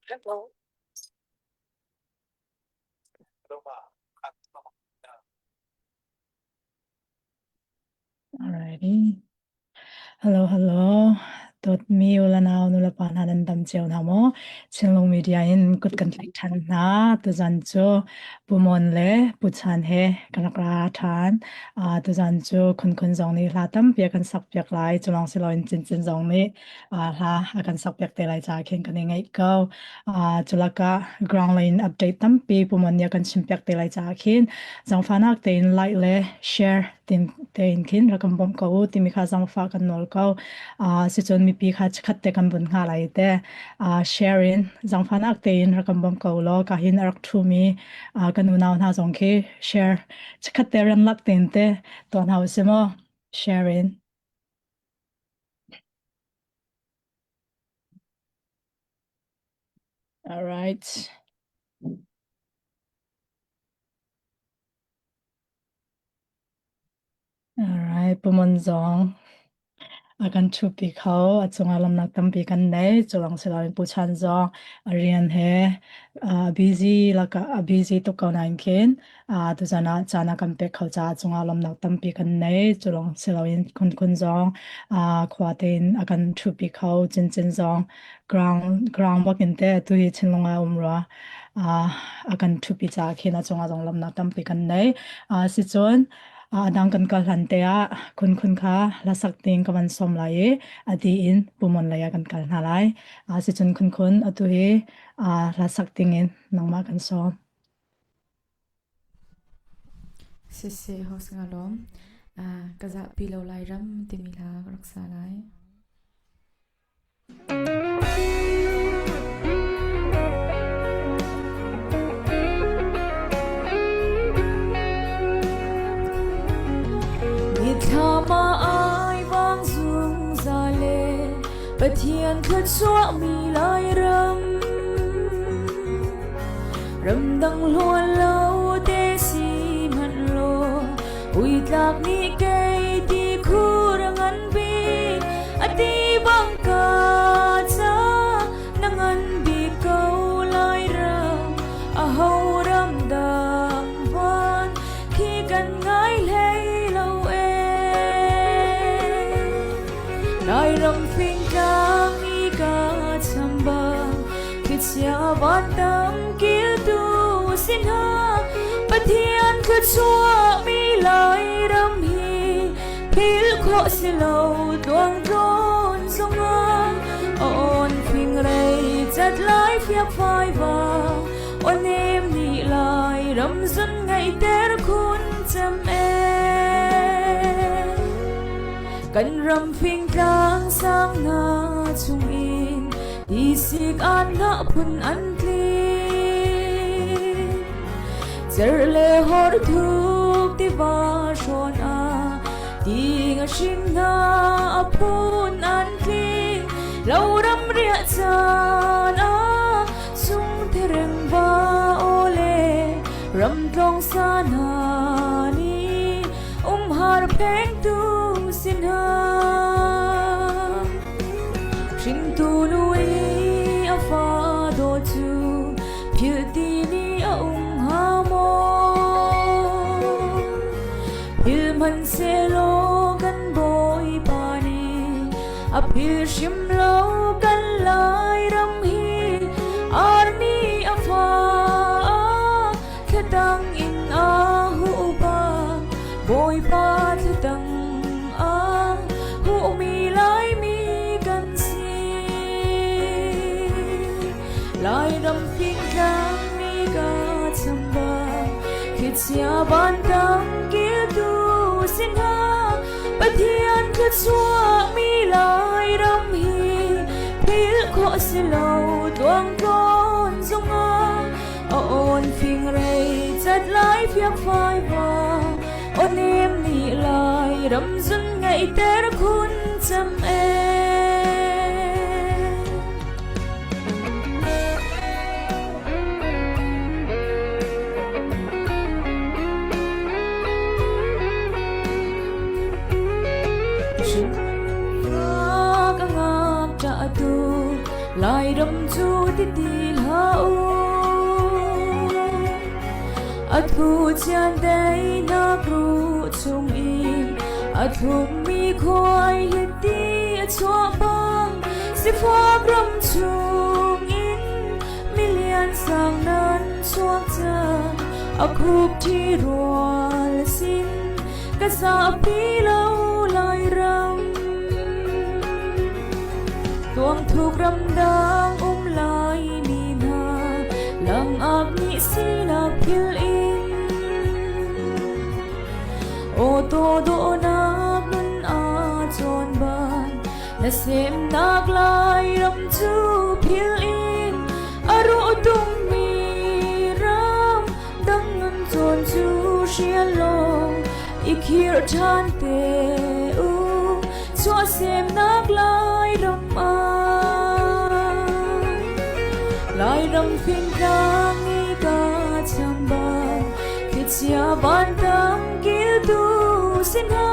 Hello. Alrighty. Hello, hello. Dawtmi u le nau nulepa hna nan dam cio hna maw? Chinlung Media in kut kan tlaih ṭhan hna. Tuzan cu Pu Mon le Pu Chan he kan rak ra ṭhan. Tuzan cu Khun Khun zong nih hla tampi a kan sakpiak lai. Cu lawng si loin Cin Cin zong nih hla a kan sakpiak te lai caah khin kan i ngaih ko. Cu lakah ground lei in update tampi Pu Mon nih a kan chimpiak te lai caah khin zaangfahnak tein like le share tin tein khin rak kan bawmh ko u timi kha zaangfah kan nawl ko. Sicun mipi kha chikkhat te kan vun hnga lai te share in zaangfahnak tein rak kan bawmh ko law ka hin a rak ṭhumi kan unau hna zong khi share chikkhat te rem lak tein te tuah hna u si maw share in. All right. Alright, Pumon zong a kan ṭhupi kho. A cungah lawmhnak tampi kan nei. Cu lawng si loin Pu Chan zong a rian he a busy lakah a busy tuk ko nain khin tuzan ah caan a kan pek kho caah cungah lawmhnak tampi kan nei. Cu lawng si loin Khun Khun zong khua tein a kan ṭhupi kho. Cin Cin zong ground ground bak in te atu hi Chinlung ah um rua. A kan ṭhupi caah khin a cungah zong lawmhnak tampi kan nei. Sicun a dang kan kal hlan te ah Khun Khun kha hlasak ding ka van sawm lai i a di in Pumon lei ah kan kal hna lai. Sicun Khun Khun atu hi hlasak ding in nangmah kan sawm. Siseh host nga lawm. Ka zahpi lo lai ram timi hla ka rak sa lai. Mithlam ah ai vang zungzal e Pathian thluachuahmi Lairam Ramdang hluan lo te si hmanh law Uitlak nih kei ti khur a ngan bik a ti bang ka ca na ngan bik ko lai ram a ho ram dang van khi kan ngai hlei lo e Lairam fingtlang i ka chambang Thlichia van tam kiltu sin hna Pathian thluachuahmi Lairam hi philh khawh si lo tluang tlawn zongah awn fingrei cat lai fiak fai va aw nem nih Lairam zun ngaihter khun cem e Kan ram fingtlang sang hna chungin Tisik anhnah phun an tling. Cerh le hor thuk tiva hrawn ah ting a hring hna a phun an tling. Loram riah caan ah sung thereng va aw le ram tlawng sa hna nih umhar phengtu si hna. Hringtu nu i a fa dawt cu philh ti ni a um hnga maw? Philh hmanhsehlaw kan Bawipa nih a philh hrim lo kan Lairam hi arni a fa thlatang in a huh bang Bawipa thlatang a huhmi Laimi kan si. Lairam fingtlang ni ka chambang thlichia vantang kiltu si hna Pathian thluachuahmi Lairam hi philh khawh si lo tluang tlawn zongah a awn fingrei cat lai fiak fai va aw nem nih lai ram zun ngaihter khun cem e. Ka ngak tu Lairam cu ti ti hlah. u. A thu chiandeihnak ruh chungin a thlummi khuai hiti a chuah bang sifak ram chungin milian sang nan chuak cang a khup ṭhi rual sin ka zahpi lo lai ram. Tuangthuk ramdang um lai mi hna langak nih sinak phil in Awtaw dawhnak nun aa chawn ban na semnak lai ram cu phil in a ruh tummi ram dang nun cawn cu hrial law i khirh ṭhan te u chuahsemnak Lairam ah. Lairam fingtlang i ka chambau thlichia vantam kiltu si hna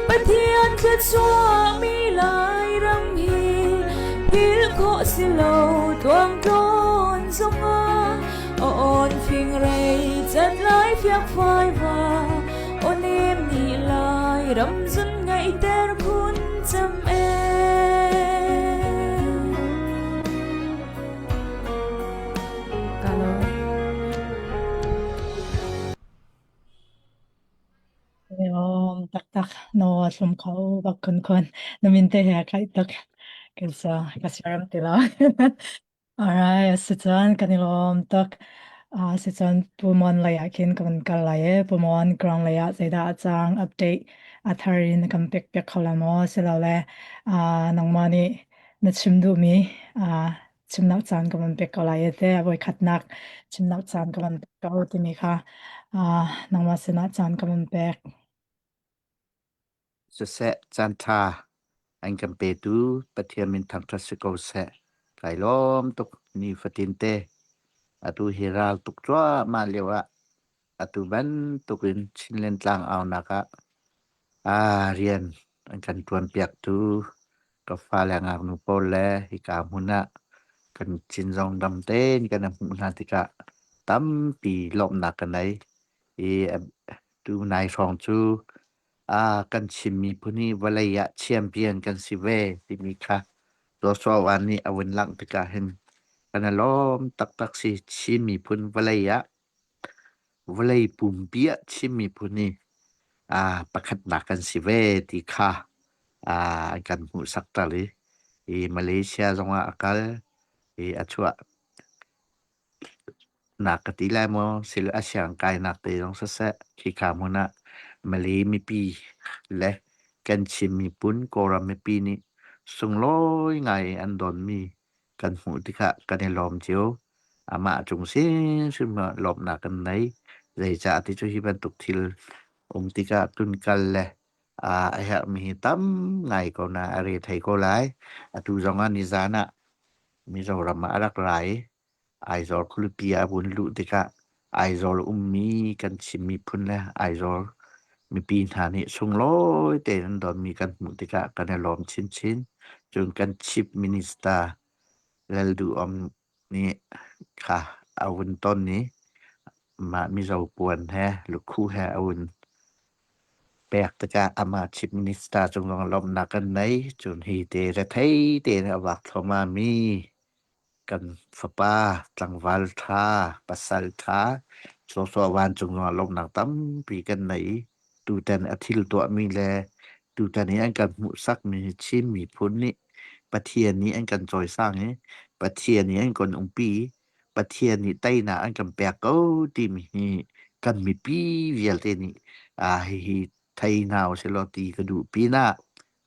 Pathian thluachuahmi Lairam hi philh khawh si lo tuangtlawn zongah Aw fingrei cat lai fiak fai va aw nem nih lai ram zun ngaihter khun cam e. Kalo. Om taktak no thlum kho bak kun kun na min te he kai tak kesa ka siaram ti lo. Alright, asicun kan i lawm tuk. Asicun Pumon lei ah khin kan kal lai i Pumon ground lei ah zeidah a cang update a thar in na kan pek piak kho la maw? Silole nangmah nih na chim duhmi chimnak caan ka van pek ko lai i teh voikhatnak chimnak caan ka van pek ko timi kha nangmah sinah caan ka van pek. Siseh, caanṭha an kan petu Pathian min thangṭhat si ko seh. Kai lawm tuk nifatin te. Atu hi ral tuk cuahmah lio ah atu bantuk in Chinland tlangaunak ah aa rian an kan ṭuanpiaktu ka fale ngaknu pawl le hika hmun ah kan cin zong dam tein kan i hmuh hna tikah tampi lawmhnak ka nei. I tu nai hrawng cu kan Chin miphun hi vawlei ah champion kan si ve timi kha Joshua Wan nih a vun langh tikah hin kan i lawm taktak si. Chin miphun vawlei ah vawlei pumpi ah Chin miphun hi pakhatnak kan si ve ti kha an kan hmuhsak ter i, i Malaysia zongah a kal i a chuah Na ka ti lai maw? Sil a siangkainak te zong siseh, khika hmun ah Malay mipi le kan Chin miphun Kawlram mipi nih sunglawi ngai in an donmi kan hmuh tikah kan i lawm cio. Amah cung hrimhrim ah lawmhnak kan nei. Zeicah ti cu hi bantuk thil um tikah tunkal le a herhmi hi tam ngai ko na a re thei ko lai. Atu zong ah nizan ah Mizoram ah a rak ra i Aizawl khualipi ah a vun luh tikah Aizawl ummi kan Chin miphun le Aizawl mipi hna nih sunglawi tein an donmi kan hmuh tikah kan i lawm chinchin. Cun kan Chief Minister Lalduhom nih kha a vun ton i mah Mizo puan he lukhuh he a vun pek tikah amah Chief Minister cung zong lawmhnak kan nei. Cun hi te rethei tein a vak thluahmah mi Kan fapa tlangval ṭha, pasal ṭha, Joshua vancung zongah lawmhnak tampi kan nei i tutan a thil tuahmi le tutan i an kan hmuhsakmi hi Chin miphun nih Pathian nih an kan cawisang i Pathian nih an kan umpi i Pathian nih teinak an kan pek ko timi hi kan mipi vialte nih hihi thei hna usihlaw ti ka duh pinah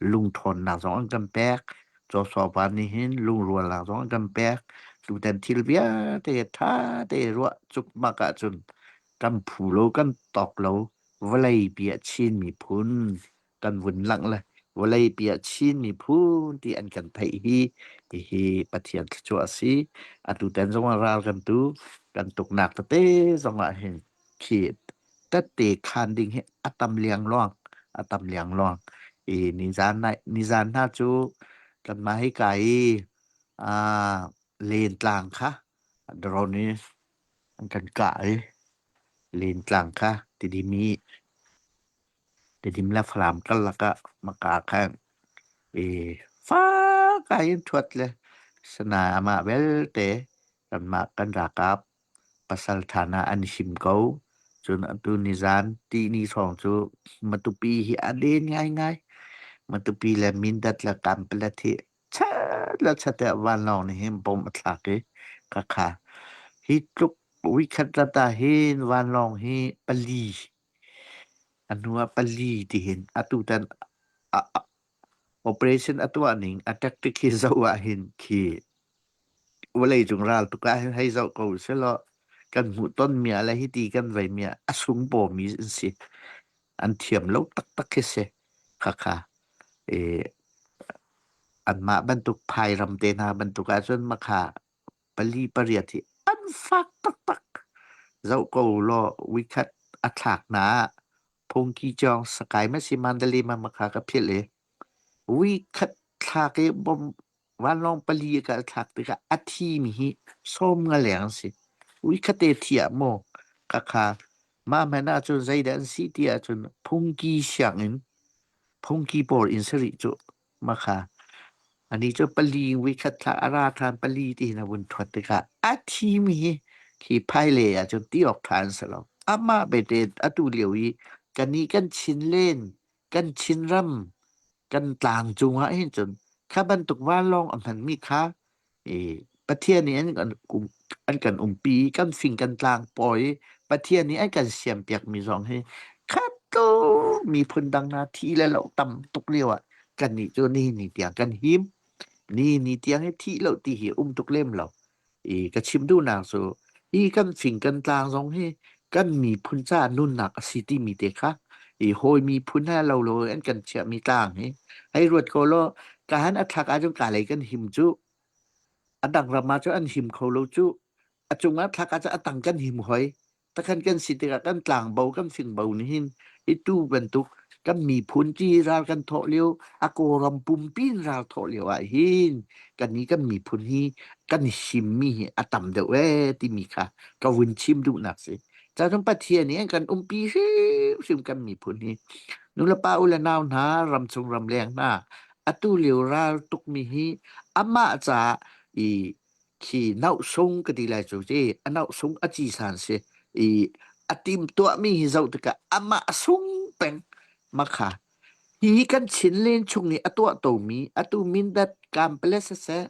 lungṭhawnnak zong an kan pek. Joshua pa nih hin lungrualnak zong an kan pek. Tutan thil vialte ṭha te ruah cukmak ahcun kan phu lo, kan tawk lo. Vawlei pi ah Chin miphun kan vun langh le vawlei pi ah Chin miphun ti an kan theih hi hihi Pathian thluachuah a si. Atutan zong ah ral kan tu, kan tuknak tete zong ah hin khi tette khaan ding hi a tam liangluang a tam liangluang i nizan nai nizan hna cu kanmah hika i aa lentlang kha Drone i an kan kah i Lentlang kha Tidim i Tidim le Falam karlak ah maka khan i fak in ṭhuat le Sanae amah belte kanmah kan ralkap pasal ṭhan ah an him ko. Cun atu nizan tihni hrawng cu Matupi hi a len ngaingai. Matupi le Mindat le Kanpalet hi chat le chat ah vanlawng nih hin bom a thlak i khakha hi tluk weekend rat ah hin vanlawng hi pali a hnu ah pali ti hin atu tan operation a tuah ning a tactic hi zoh ah hin khi vawlei cung ral tuk ah hin hei zoh ko selaw kan hmuh ton mi ah le hiti kan vei mi ah a sung bawmi an si an thiam lo taktak khi si khakha e anmah bantuk phairam te hna bantuk ahcun makha pali pariat hi an fak taktak. Zoh ko law wikhat a thlak na ah phungki cawng sakai ma si Mandalay ma makha ka philh i wikhat thlak i bom vanlawng pali a kal thlak tikah a thi mi hi sawm nga leng an si. Wikhat te thi ah maw khakha mah hmanh ahcun zeidah an si ti ahcun phungki sianginn phungki pawl in sarih cu makha ani cu pali wikhat thla a ra ṭhan pali ti hin a vun ṭhuat tikah a thimi hi khi phaile ahcun ti awk ṭha an si lo. Amah bete atu lio i kannih kan Chinlen, kan Chinram, kan tlang cungah hin cun kha bantuk vanlawng a hmanmi kha i Pathian nih an kan um an kan umpi i kan fing kan tlang pawi i Pathian nih an kan siampiakmi zong hi khat ko miphun dang hna thi le lo tam tuk lio ah kannih cu nihin ni tiang kan him. Nihin ni tiang hi thih lo ti hi um tuk lem lo. I ka chim duhnak cu hi kan fing kan tlang zong hi kan miphun caah nunnak a si timi te kha i hawi miphun he lo lo an kan chiahmi tlang hi hei ruat ko law kahan a thlak ahcun ka lei kan him cu a dang ram ah cun an him kho lo cu a cungah thlak ahcun a tang kan him hoi takhan kan si tikah kan tlangbo kan fingbo nih hin i tu bantuk kan miphun ci ral kan thawh lio a kawlram pumpi in ral thawh lio ah hin kan ni kan miphun hi kan himmi hi a tam deuh ee timi kha ka vun chim duhnak si cun Pathian nih an kan umpi hrimhrim kan miphun hi nulepa u le nau hna ramchung ramleng hna atu lio ral tukmi hi amah caah i khi nauhsung ka ti lai cu ci a nauhsung a ci san si i a tim tuahmi hi zoh tikah amah a sung peng makha hi kan Chinlen chung i a tuah tomi atu Mindat Kampale siseh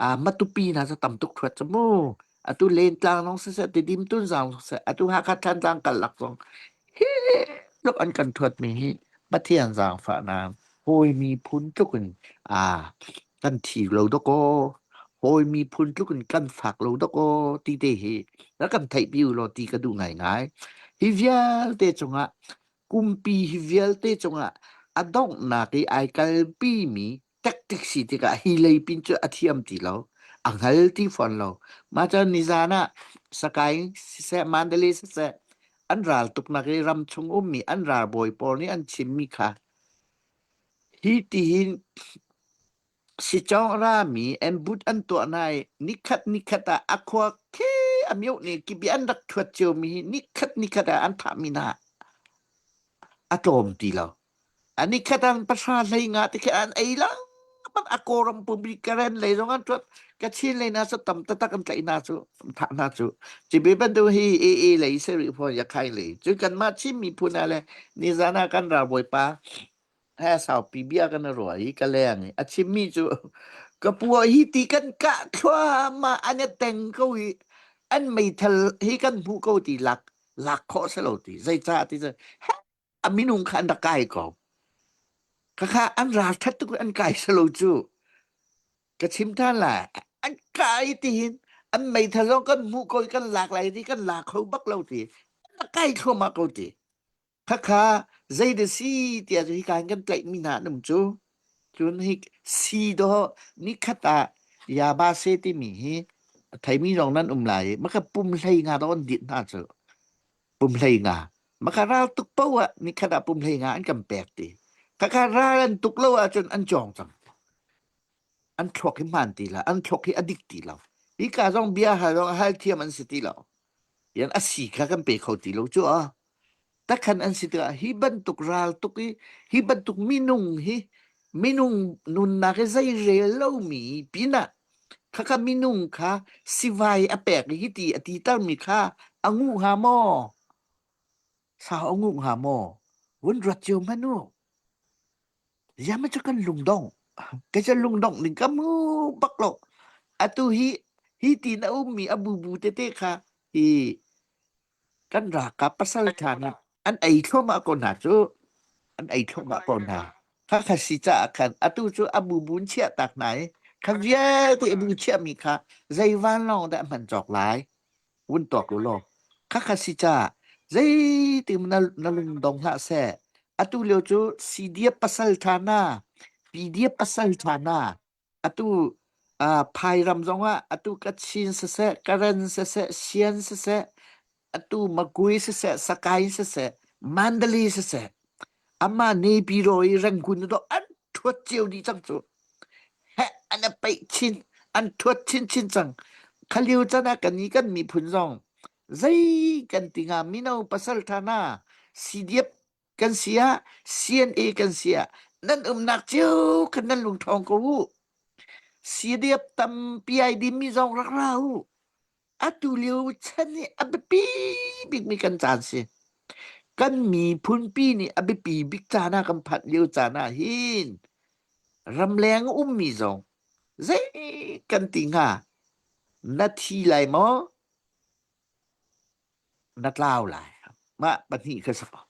a Matupi hna cu tam tuk thuat cu mu atu Lentlang zong siseh Tidim Tunzang siseh atu Hakha Thantlang karlak zong hi tluk an kan thuatmi hi Pathian zaangfahnak hawi miphun tluk in a kan thi lo dawkaw hawi miphun tluk in kan fak lo dawkaw ti te hi rak kan theihpi u law ti ka duh ngaingai. Hi vialte cungah kumpi hi vialte cungah a donghnak i ai kalpimi tactic si tikah hi lei pin cu a thiam ti lo a hngal ti fawn lo mah cun nizan ah Sakaing siseh Mandalay siseh an ral tuknak i ram chung ummi an ralbawi pawl nih an chimmi kha hi tihin sicawng rami an but an tuah hna i nikhat nikhat ah a khua khi a mioh ne kibi an rak thuat ciomi hi nikhat nikhat ah an thahmi hna a tlawm ti lo Ani khat an pahra hlei nga te khi an ei lengmang a Kawlram pumpi Karen lei zong an ṭuat Kachin lei na cu tam taktak an tlaih hna cu thah hna cu cibi bantuk hi AA lei seri fawn yakhai lei cu kanmah Chin miphun ah le nizan ah kan ralbawipa he saupi bia kan i ruah i ka leng i a chimmi cu ka pua hi ti kan kah thluahmah an i teng ko i an meithal hi kan hmuh ko ti lak lak khawh si lo ti zeicah ti cu a minung kha an rak kai ko. Khakha an ralṭhat tuk an kai salo cu. Ka chim ṭhan lai. An kai ti hin an meithal zong kan hmuh ko i kan lak lai ti kan la kho bak lo ti. An rak kai thluahmah ko ti. Khakha zei dah si tiah cu hika hin kan tlaihmi hna an um cu. Cun hi si dawh nikhat ah Yaba se timi hi a theimi zong nan um lai i maka pum hlei nga dawh an dinh hna cu. Pum hlei nga maka ral tuk paoh ah nikhat ah pum hlei nga an kan pek ti khakha ral an tuk lo ahcun an cawng cang an thluak hi hmaan ti lo an thluak hi a dik ti lo. Hika zong bia hal zong hal thiam an si ti lo. Yan a si kha kan pe kho ti lo cu a. Takhan an si tikah hi bantuk ral tuk i hi bantuk minung hi minung nunnak hi zei rel lomi pinah khakha minung kha sivai a pek i hiti a ti termi kha a nguh hnga maw? Sau a nguh hnga maw? Vun ruat cio hmanh u. Ziah cu kan lungdong. Kei cu lungdongh ning ka hmu bak lo. Atu hi hi ti na ummi a bubu tete kha hi kan ralkap pasal ṭha hna an ei thluahmah ko hna cu. An ei thluahmah ko hna. Kha kha si caah khan atu cu a bubu in chiah tak hna i kha vialte a bu chiahmi kha zei vanlawng dah hman cawk lai. Vun tuak u law khakha si ca zeitin na, na lungdong hlah seh. Atu lio cu CDF pasal ṭha na, PDF pasal ṭha na, atu uh, Phairam zongah atu Kachin siseh, Karen siseh, Sian siseh, atu Makui siseh, Sakaing siseh, Mandalay siseh, amah Naypyidaw i Rangoon do an ṭhuat cio dih cang cu. Heh an i peih chin, an ṭhuat chinchin cang. Kha lio can ah kan i kan miphun zong zei kan ti hnga mino pasal ṭha hna CDF kan si ah CNA kan si ah nan umnak cio khan nan lungṭhawng ko u. CDF tampi ai dimi zong rak ra u. Atu lio chan hi a biapi bikmi kan caan si. Kan miphunpi nih a biapi bik caan ah kan phanh lio caan ah hin ramleng ummi zong zei kan ti hnga? Na thi lai maw? Na tlau lai. Mah pahnih kha si ko.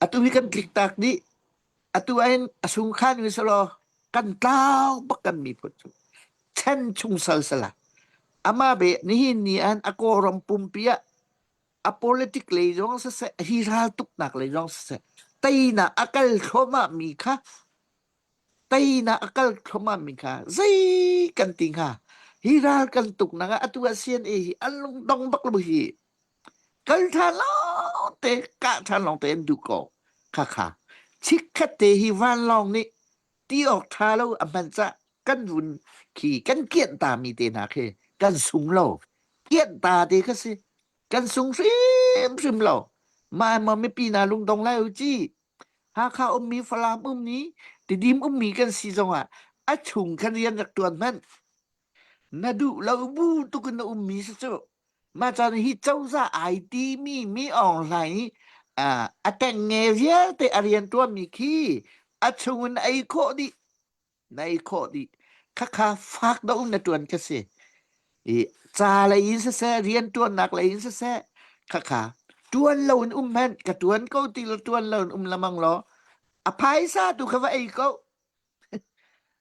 Atu hi kan tliktak dih. Atu ahhin a sungkhan mi selaw kan tlau bak kan miphun cu. Chan chung sal sala. Amah be nihin ni an a Kawlram pumpi ah a politic lei zong siseh, hi ral tuknak lei zong siseh, teinak a kal thluahmah mi kha teinak a kal thluahmah mi kha zei kan ti hnga? Hi ral kan tuknak ah atu ah CNA hi an lungdong bak lo hi. Kal ṭhan lawngte, kah ṭhan lawngte an duh ko. Khakha. Chikkhat te hi vanlawng nih ti awk ṭha lo a hman cah kan vun khi kan kianh ta mi te hna khi kan sung lo. Kianh ta te kha si. Kan sung hrimhrim lo. Mah ma mipi hna lungdong lai u ci. Hakha ummi, Falam ummi, Tidim ummi kan si zongah a chung khan rian rak ṭuan hmanh. Na duh lo bu tuk in na ummi si cu. Mah caan hi cozah ai timi mi Aung Hlaing i a tengnge vialte a rianṭuanmi khi a chung in ei khawh dih. Na ei khawh dih. Khakha fak deuh in na ṭuan kha si. I ca lei in siseh, rianṭuannak lei in siseh, khakha ṭuan lo in um hmanh, ka ṭuan ko ti lo ṭuan lo in um lamang law, a phaisa tu kha va ei ko.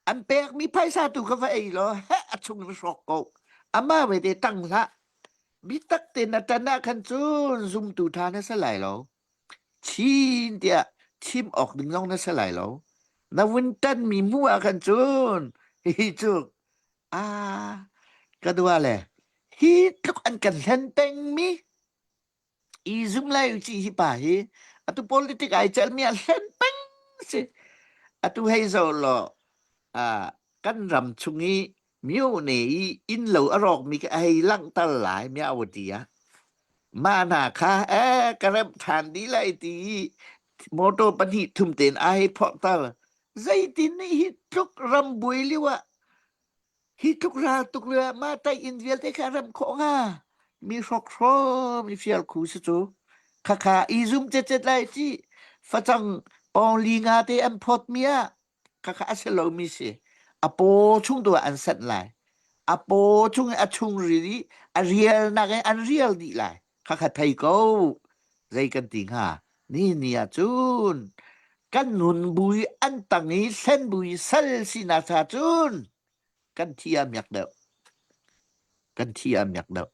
An pekmi phaisa tu kha va ei law heh a chung in hrawk ko. Amah ve te tang hlah. Bitak te na tan ah khan cun zumtu ṭha na si lai lo. Chin tiah chim awk ding zong na si lai lo. Na vun tanmi hmuh ah khan cun hihi cu ah ka dua le hi tluk an kan hlen pengmi I zum lai u ci hi pa hi atu politic ai celmi a hlen peng si. Atu hei zo law ah kan ram chung i myo ne i inn lo a rawkmi khi a hei langhter lai mya ti ah mah hna kha eh ka remh ṭhan dih lai ti i motor pahnih thum tein a hei phorhter. Zeitin nih hi tluk ram buai lio ah Hi tluk ral tuk le mah taih inn vialte kha remh khawh hnga. Mi hrokhraw mi fialkhu si cu. Khakha i zum cetcet lai ci. Facang pawng li nga te an phawt mi ah khakha a si lomi si. A paw chung tu ah an sanh lai. A paw chung i a chungril i a rialnak in an rial dih lai. Khakha thei ko. Zei kan ti hnga? Ni ni ah cun kan nun bui an tang i hlen bui sal sinak cha cun kan thi a miak deuh. Kan thi a miak deuh.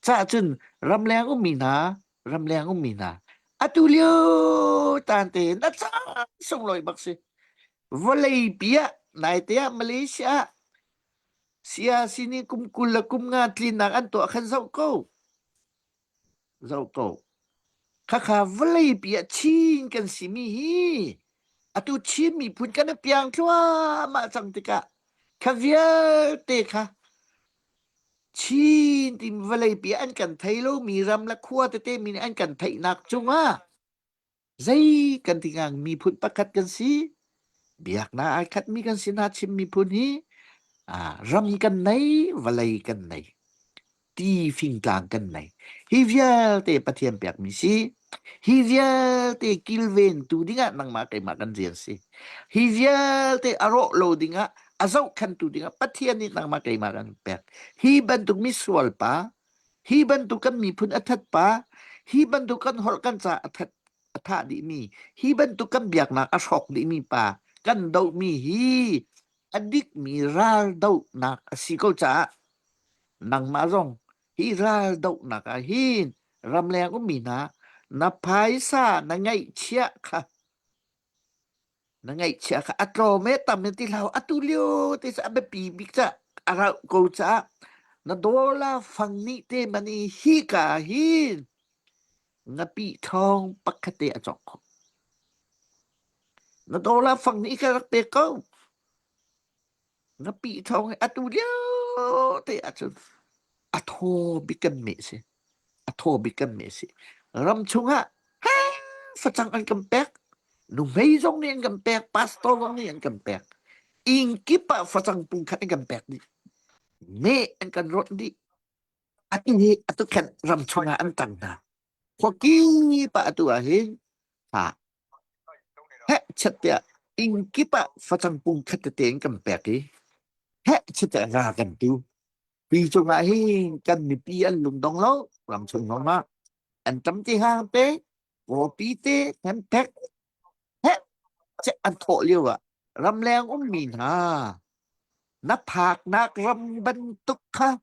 Cah cun ramleng ummi hna, ramleng ummi hna, atu lio tan te na caan sunglawi bak si. Vawlei pi ah naite ah Malaysia ah CRC nih kum 20 le kum nga tlinak an tuah khan zoh ko. Zoh ko. Khakha vawleipi ah Chin kan simi hi atu Chin miphun kan i piang thluahmah cang tikah kha vialte kha. Chin ti vawleipi an kan thei lomi ram le khua tete mi nih an kan theihnak cungah zei kan ti ngang miphun pakhat kan si. Biaknak ai khatmi kan si hna Chin miphun hi ah ram kan nei, vawlei kan nei. Ti fingtlang kan nei. Hi vialte Pathian pekmi si. Hi vialte kilventu dingah nangmah keimah kan rian si. Hi vialte a rawh lo dingah a zohkhentu dingah Pathian nih nangmah keimah kan pek. Hi bantuk misual pa, hi bantuk kan miphun a that pa, hi bantuk kan holh kan ca a that a thah dihmi, hi bantuk kan biaknak a hrawk dihmi pa kan dohmi hi a dikmi raldohnak a si ko caah nangmah zong hi raldohnak ah hin ramleng ummi hna na phaisa na ngeihchiah kha na ngeihchiah kha a tlawm e tam e ti hlah atu lio te cu a biapi bik ca a rauh ko caah na dollar fang nih te man i hi ka hin ngapih thawng pakhat te a cawk kho na dollar fang nih ka rak pek ko Ngapih thawng hi atu lio te ahcun a thaw bik kan meh si. A thaw bik kan meh si. Ram chungah facang an kan pek. Nuhmei zong nih an kan pek, pastor zong nih an kan pek. Inn kip ah facang pungkhat an kan pek dih. Meh an kan rawt dih. Atu hi atu khan ram chungah an tang hna. Khuakip ah atu ah hin ha Heh chiat tiah inn kip ah facang pung khat tete in kan pek i heh chiat tiah ra kan tu. Pi cungah hin kan mipi an lungdong lo ramchung zongah an tam ti hang te kawpi te hemphek heh chiat an thawh lio ah ramleng ummi hna na phaknak ram bantuk kha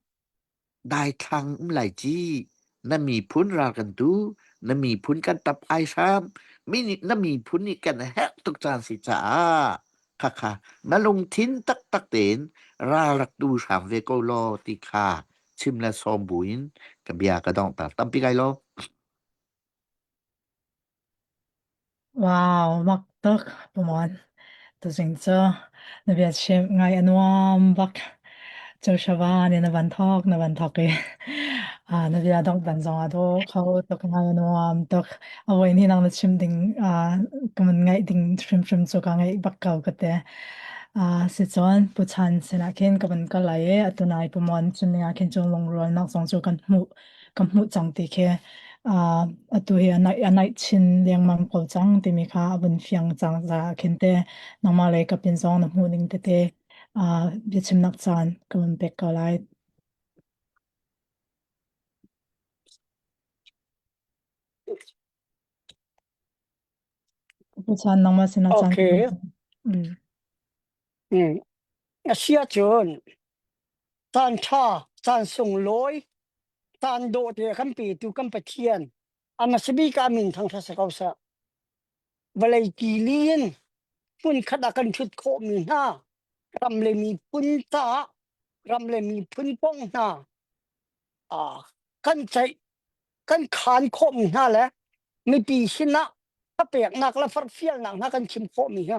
Daithlang um lai ci. Na miphun ral kan tu, na miphun kan tap ai hram, mi nih na miphun nih kan herh tuk caan si caah khakha na lungthin taktak tein ral rak tu hram ve ko law ti kha chim le sawm buin ka bia ka donghter tampi kai lo. Wow, mak tuk pumon. Tuzing cu na bia chim ngai a nuam bak. Joshua nih na van thawk na van thawk i ah na bia dongh dan zong a dawh kho tuk ngai a nuam tuk. A voi ni nang na chim ding ah ka man ngaih ding hrimhrim cu ka ngaih bak ko ka te. Ah si cun Puchan sinah khin ka van kal lai i atu nai pumon cun ning ah khin cun lungrualnak zong cu kan hmuh ka hmuh cang ti khi uh, atu hi a naih a naih chin lengmang ko cang timi kha a vun fiang cang caah khin te nangmah lei kapin zong na hmuh ning tete uh, biachimnak caan ka vun pek ko lai. Chan nangmah sinah caan Okay. Mm. Mm. A si ahcun caan ṭha, caan sunglawi, caan dawh te kan petu kan Pathian a hmasa bik ah min thangṭhat si ko seh. Vawlei kili in hmunkhat ah kan ṭhut khawhmi hna ram le miphun caah ram le miphun kong hna ah kan ceih kan khaan khawhmi hna le mipi sinah thapeknak le forhfialnak hna kan chim khawhmi hi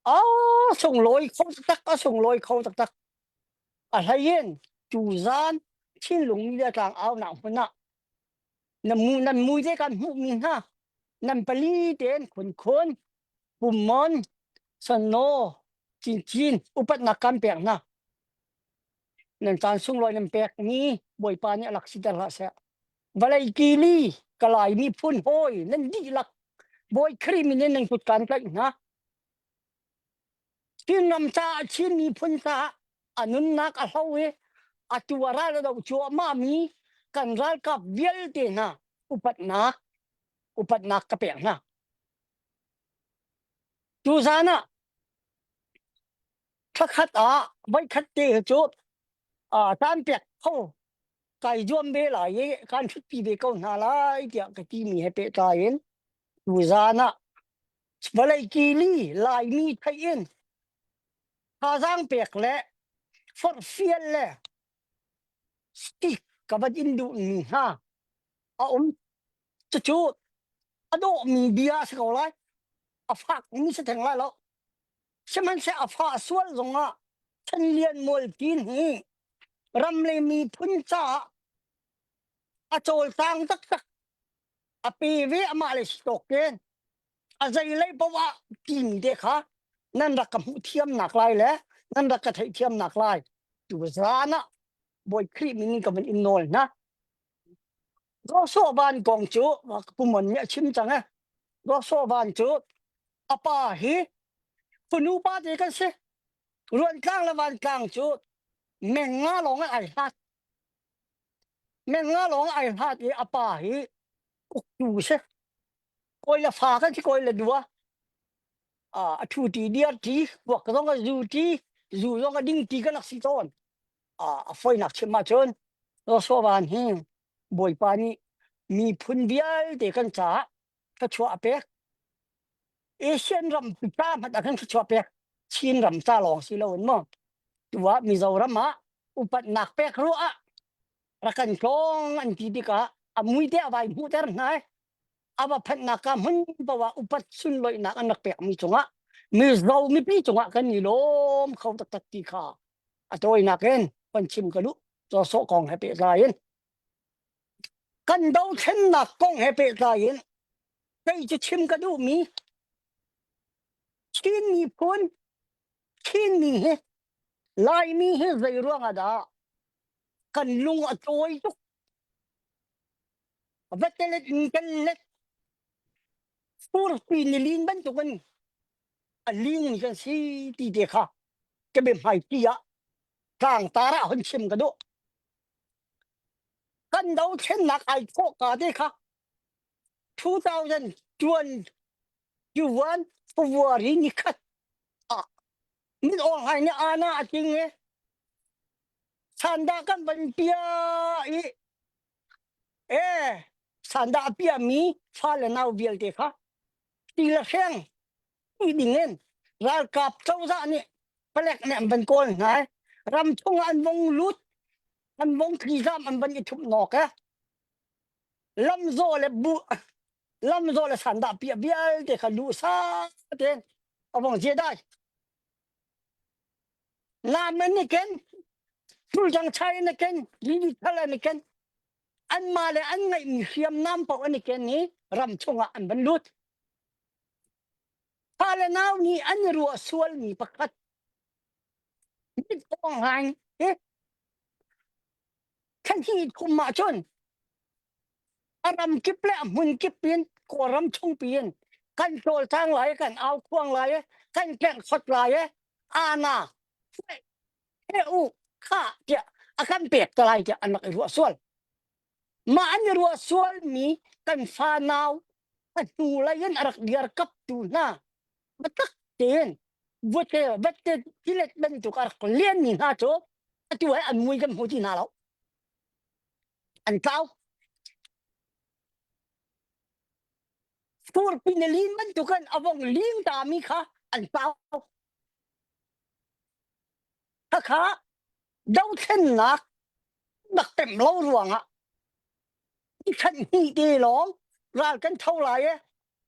a sunglawi kho taktak a sunglawi kho taktak a hlei in tuzan Chinlung media tlang aunak hmun ah na mu nan mui te kan hmuhmi hna nan pali tein khunkhun pummon sanno cincin upatnak kan pek hna nan caan sunglawi nan pekmi Bawipa nih a lak siter hlah seh vawlei kili kalai miphun hawi nan dihlak Bawi Khrih min in nan kut kan tlaih hna Chinram caah Chin miphun caah a nunnak a hlo i atu a ral a doh cuahmah mi kan ralkap vialte hna upatnak upatnak ka pek hna. Tuzan ah thlakhat ah voikhat te cu caan pek kho kai zuam ve lai i kan ṭhutpi ve ko hna lai tiah ka timi he pehtlai in tuzan ah vawlei kili Laimi theih in thazaang pek le forhfial le stick ka van in duhmi hna a um. Cucu a dawhmi bia a si ko lai. A fakmi si theng lai lo. Sihmanhseh a fah sual zongah Chan Lian Mualkin hi. Ram le miphun caah a cawlcang taktak a pe ve amah le si tawk ten a zei lei paoh ah timi te kha nan rak ka hmuh thiamnak lai le nan rak ka theih thiamnak lai tu zan ah Bawi Khrih min in ka van in nawl hna. Joshua van kong cu pumon nih a chim cang e. Joshua van cu a pa hi fanu pa te kan si. Ruantlang le vantlang cu meng nga lawng ai hlat. Meng nga lawng ai hlat i a pa hi uktu si. Kawi le fa kan si kawi le dua. A thu ti diar ti, kuak zong a zu ti, zu zong a ding ti kan rak si tawn. A foinak chim ahcun Joshua van hi Bawipa nih miphun vialte kan caah thluachuah a pek. Asian ram ca hmanh ah khan thluachuah pek. Chin ram ca lawng si loin maw tu ah Mizoram ah upatnak pek ruah ah rak kan tlawng an ti tikah a mui te a vai hmuhter hna i a va phanhnak ka hmun paoh ah upat sunloihnak an rak pekmi cungah Mizo mipi cungah kan i lawm kho taktak ti kha a tawinak in kan chim ka duh. Cawsawh kong he pehtlai in kan dothlennak kong he pehtlai in kei cu chim ka duhmi Chin miphun Chinmi hi Laimi hi zei ruang ah dah kan lung a tawi tuk vatelet in kan let furpi nilin bantukin a ling mi kan si ti te kha ka biahmaiṭi ah tlangtar ah hun chim ka duh. Kan dothlennak ai thawh ka te kha 2021 February ni khat ah min Aung Hlaing nih ana a ting i sandah kan van pia i e sandah a piami fa le nau vialte kha ti le hreng ti ding in ralkap cozah nih palek nih an van kawl hna i ram chung ah an vong lut an vong tlizam an van i thup nawk e lamzawh le bu lamzawh le sandah piah vialte kha lu sa tein a vong zia dai lam an i ken tulcang chai an i ken lili thal an i ken anmah le an ngeihmi hriamnam paoh an i ken i ram chungah an van lut. Fa le nau nih an i ruah sualmi pakhat mit awng hlaing hi thlanhnih kum ah cun a ram kip le a hmun kip in Kawlram chungpi in kan cawlcang lai kan au khuang lai kan kengh khot lai ana he u kha tiah a kan pek te lai tiah an rak i ruah sual. Mah an i ruah sualmi kan fa nau a hnu lei in a rak diar kaptu hna biatak tein vute vette tilet bantuk a rak lianmi hna cu atu he an mui kan hmu ti hna lo. An tlau. Furpi na lin bantukin a vong ling tami kha an tlau. Khakha dothlennak rak pemh lo ruangah i khat hnih te lawng ral kan tho lai i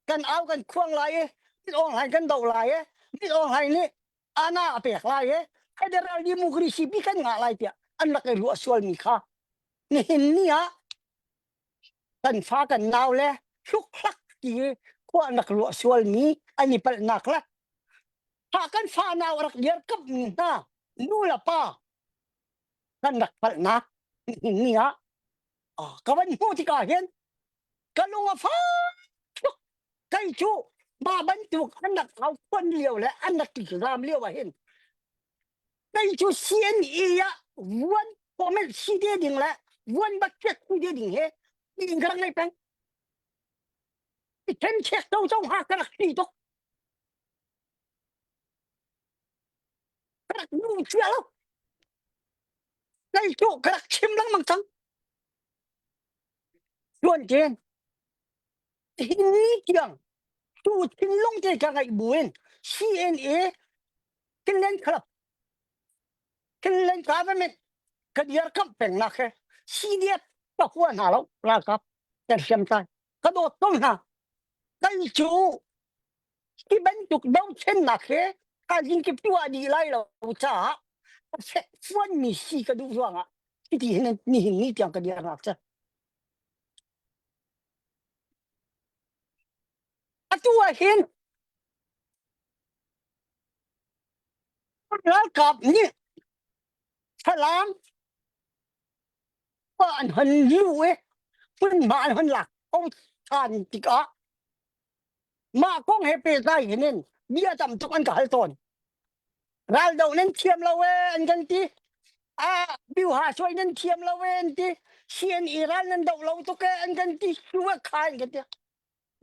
kan au kan khuang lai i mit Aung Hlaing kan doh lai i mit Aung Hlaing nih ana a pek lai i federal democracy pi kan ngah lai tiah an rak i ruah sualmi kha nihin ni ah kan fa kan nau le hlukhlak ti khua an rak ruah sualmi an i palhnak le ha kan fa nau rak dirkamhmi hna nu le pa kan rak palhnak ni ah ka van hmuh tikah hin ka lung a fak tuk kei cu mah bantuk an rak au khuan lio le an rak ram lio ah hin kei cu CNE ah vuan comment si te ding le vuan bakket si te ding he in ka rak ngei peng i then chek to zong ha ka rak ti tuk Ka rak nu cia lo. Kei cu ka rak chim lengmang cang. Tuan ṭin hi ni tiang tu thinlung te ka ngaih buin CNA Finland Club Finland government ka dirkamh pengnak he CDF ka hua hna lo ralkap kan hriamtlai ka dawt ko hna kei cu Hi bantuk dothlennak hi kazing kip tuah dih lai lo caah a fekfuanmi si ka duh ruangah. Hiti hin nihin ni tiang ka dirnak cu. Atu ah hin ralkap nih Falam pa an hon lu i hmunhma an hon lak ko ṭhan tikah mah kong he pehtlai hin in bia tam tuk an ka hal tawn. Raldoh nan thiam lo ee an kan ti. Ah, biuha suai nan thiam lo ee an ti. CNE ral nan doh lo tuk ee an kan ti. Suwa kha an kan ti.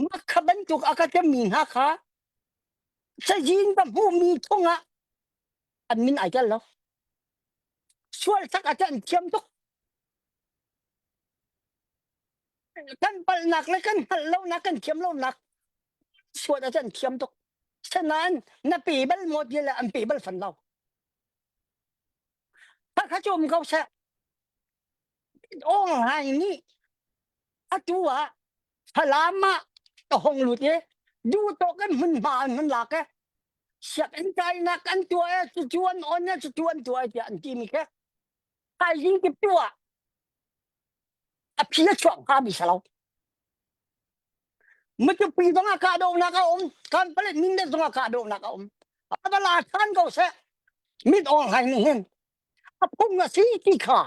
Mah kha bantuk a ka temi hna kha cazin ka hmuhmi chungah an min ai tel lo. Sual tak ah an thiam tuk. Kan palhnak le kan hngalh lonak kan thiam lonak sual ah an thiam tuk. Sinain na pe bal maw ti le an pe bal fan lo. Kha kha cu um ko seh. Aung Hlaing nih atu ah Falam ah a hong lut i duhtawk in hmunhma an hun lak i sianginn kainak an tuah i cucu an on i cucu an tuah i tiah an timi khi thaizing kip tu ah a phi a chuak hngami si lo. Matupi zong ah kahdohnak a um, Kanpalet Mindat zong ah kahdohnak a um. A va la ṭhan ko seh. Mit Aung Hlaing nih hin a phung a si ti kha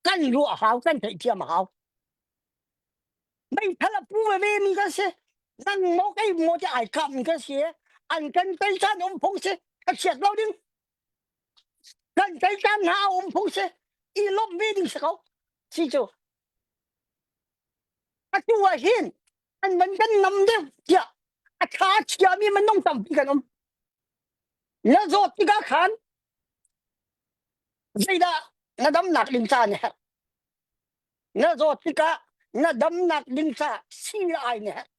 kan ruah a hau, kan theihthiam a hau. Meithal a pu veve mi kan si. Nang maw kei maw ti ai kap mi kan si. An kan tei caan um phung si. A chiat lo ding. Kan tei caan hna a um phung si. I lawmh ve ding si ko. Si cu. Atu ah hin an van kan nam deuh tiah a tha chiami minung tampi kan um. Na zawt tikah khan zeidah na damnak ding ca na herh. Na zawt tikah na damnak ding ca sii ai na herh.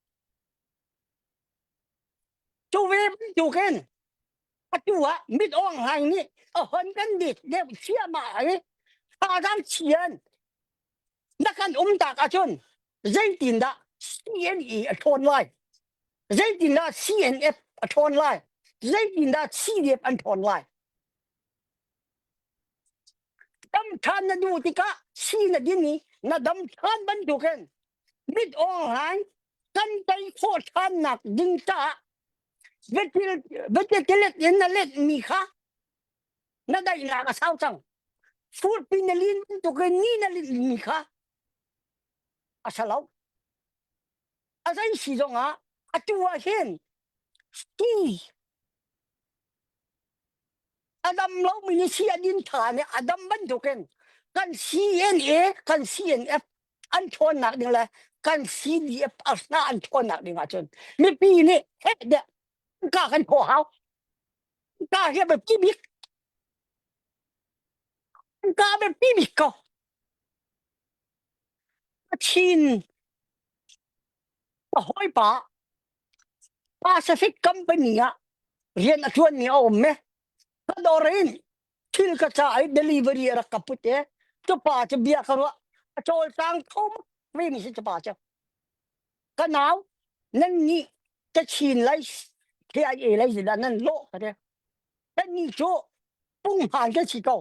Cu ve bantukin atu ah mit awng hlaing nih a hon kan dit deuh thiamah i thazaang chian na kan um tak ahcun zeitindah CNE a ṭhawn lai zeitindah CNF a ṭhawn lai zeitindah CDF an ṭhawn lai dam ṭhan na duh tikah si na din i na dam ṭhan bantukin mit awng hlaing kan tei khawh ṭhannak ding caah vetil in na let mi kha na daihnak a sau cang furpi na lin bantukin ni na lin mi kha a sa lo a zei si zongah atu ah hin ski a dam lomi nih si a din tha nih a dam bantukin kan CNA kan CNF an ṭhawnnak ding le kan CDF asna an ṭhawnnak ding ahcun mipi nih heh deh ka kan thawh hau ka hi a biapi bik ka a biapi bik ko Chin ka hawipa Pacific Company ah rian a ṭuanmi a um me ka dawr in thil ka ca i delivery a rak ka put i cu pa cu bia ka ruah a cawlcang kho ve mi si cu pa cu ka nau nan nih Kachin lei KIA lei dah nan lawh ka ti kan nih cu punghman kan si ko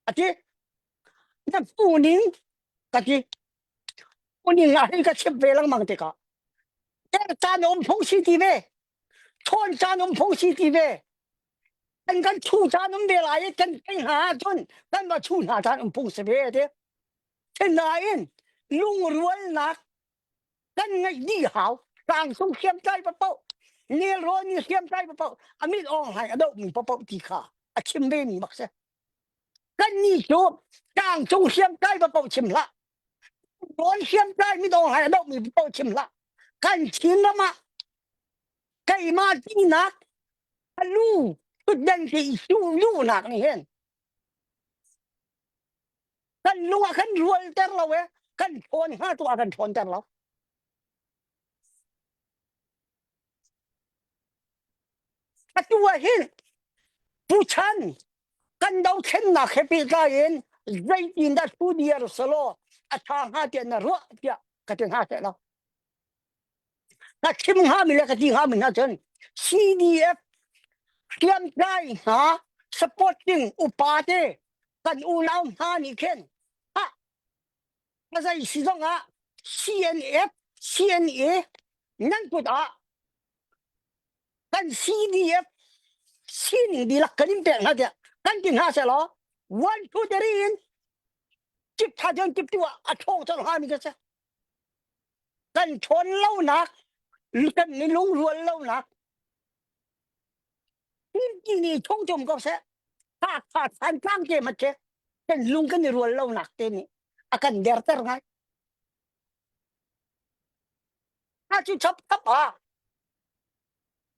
a ti na pu ning ka ti pu ning ah hin ka chimh ve lengmang tikah der caan um phung si ti ve ṭhawn caan um phung si ti ve kan kan chu caan um ve lai i kan tei hna ahcun kan va chu hna caan um phung si ve ti Sinain lungrualnak kan ngeih dih hau tlangcung hriamtlai paoh nelrawn i hriamtlai paoh a mit awng hlai a dohmi paoh ti kha a chim ve mi bak si kannih cu tlangcung hriamtlai paoh chim hlah rawn hriamtlai mit awng hlai a dohmi paoh chim hlah kan Chin ram ah keimah tinak a lu thutden ti luhnak nih hin kan lung ah kan rualter lo e kan ṭhawn hnga tu ah kan ṭhawnter lo atu ah hin tuchan kan dothlennak he pehtlai in zeitindah thu diar selaw a ṭha hnga tiah na ruah tiah ka ti hna seh lo ka chim hngami le ka ti hngami hna cun CDF hriamtlai hna supporting upa te. Kan unau hna nih khin ha a zei si zong ah CNF, CNA nan kut ah kan CDF sining dihlak kan in pek hna tiah kan ti hna seh law one two three in cip tha tion cip tu ah a ṭhawng cang hngami ka si. Kan ṭhawn lonak, kan ni lungrual lonak Tini chung cum ko seh. Kha kha than tlang te mat ke. Kan lung kan i rual lo nak te nih a kan derter ngai. A cu chap chap ah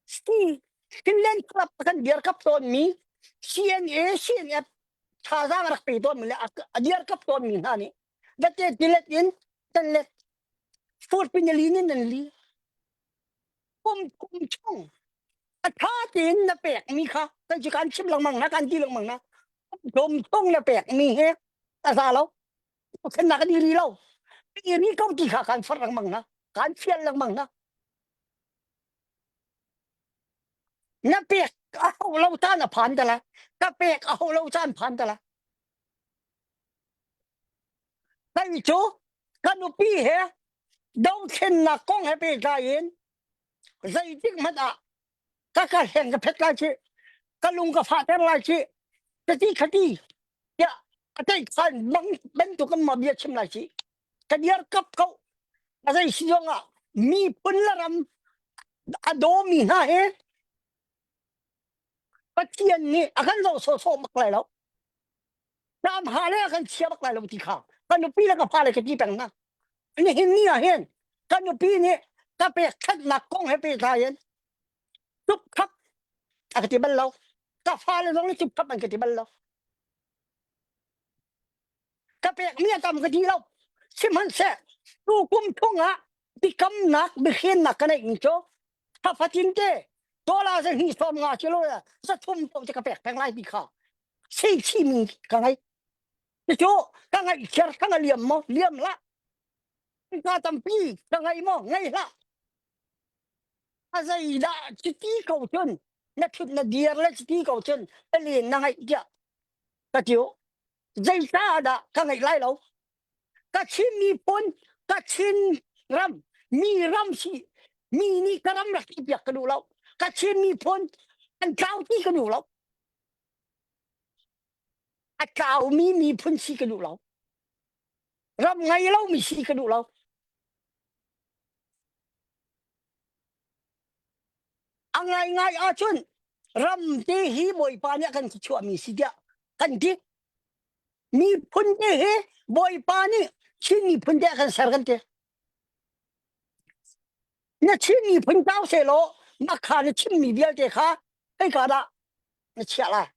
si Finland club kan dir kap tawn mi CNA CNF thazaang rak pe tawn mi le a dir kap tawn mi hna nih vate tilet in tan let furpin li in nan li kum kum chung a tha tein na pekmi kha kan cu kan chim lengmang na kan ti lengmang na kum chung na pekmi he a za lo khennak an i ri lo i ri ko ti kha kan far lengmang na kan fial lengmang na na pek a ho lo caan a phan tala ka pek a ho lo caan phan tala Kai cu ka nupi he dothlennak kong he pehtlai in zeitik hmanh ah ka ka hleng ka phet lai ci ka lung ka fahter lai ci ka ti khati tiah a tei khan bang bantuk in ma bia chim lai ci ka diar kap ko a zei si zong ah miphun le ram a dawmi hna he Pathian nih a kan zoh sawhsawh bak lai lo Ram ha le kan chia bak lai lo ti kha ka nupi le ka fale ka ti peng hna. Nihin ni ah hin ka nupi nih ka pekṭhenhnak kong he pehtlai in cupkhap a ka ti bal lo. Ka fale zong nih cupkhap an ka ti bal lo. Ka pekmi a tam ka ti lo. Sihmanhseh tu kum chung ah biakamnak biahrennak ka neihmi cu thla fatin te dollar zahnih sawm nga kilo le zathum to te ka pek peng lai ti kha sei chimi ka ngai cu ka ngaih kher ka nga liam maw liam hlah ka tampi ka ngai maw ngai hlah a zei dah chiti ko cun na thut na dir le chiti ko cun ka len na ngaih tiah ka tiu zei ta dah ka ngaih lai lo ka Chin miphun ka Chin ram mi ram si mi nih ka ram rak ti piak ka duh lo ka Chin miphun an tlau ti ka duh lo a tlaumi miphun si ka duh lo ram ngei lomi si ka duh lo a ngaingai ahcun ram te hi bawipa nih a kan chuahmi si tiah kan ti miphun te hi bawipa nih Chin miphun te a kan ser kan ti na Chin miphun tlau selaw mah kha na chimmi vialte kha hei dah na chiah lai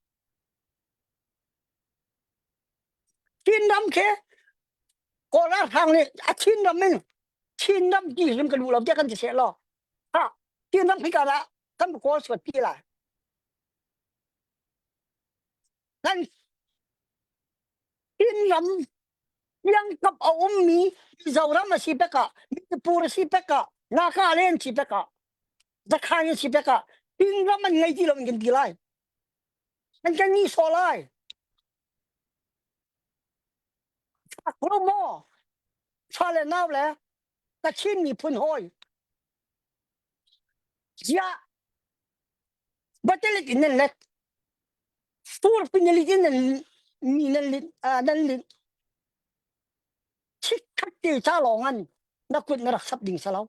Chinram khi Kawl ralhrang nih a Chinram in Chinram ti hrim ka duh lo tiah kan ti seh law ha Chinram khi ka dah kan kawl suat ti lai kan Chinram Tiangkap a ummi Mizoram a si pek ah Manipur a si pek ah Nagaland si pek ah Zakhan si pek ah Chinram an ngei ti lo in kan ti lai an kan ni sawh lai Fak lo maw fa le nau le Kachin miphun hawi ziah batelit in nan let fur pinalit in nan mi nan lit nan lit chikkhat te cha lawng an na kut na rak sap ding salo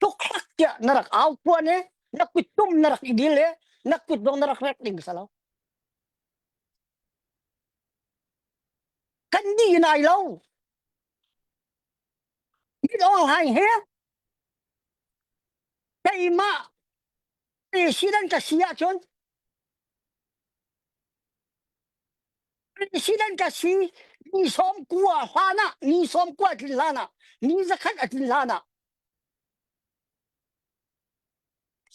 tuklak tiah na rak au puan e na kut tum na rak i dil e na kut dong na rak rek ding salo kan di nai lo mit ong hai he keimah president ka si ahcun president ka si ni sawm kua hlan ah ni sawm kua tlin hlan ah ni zakhat a tlin hlan ah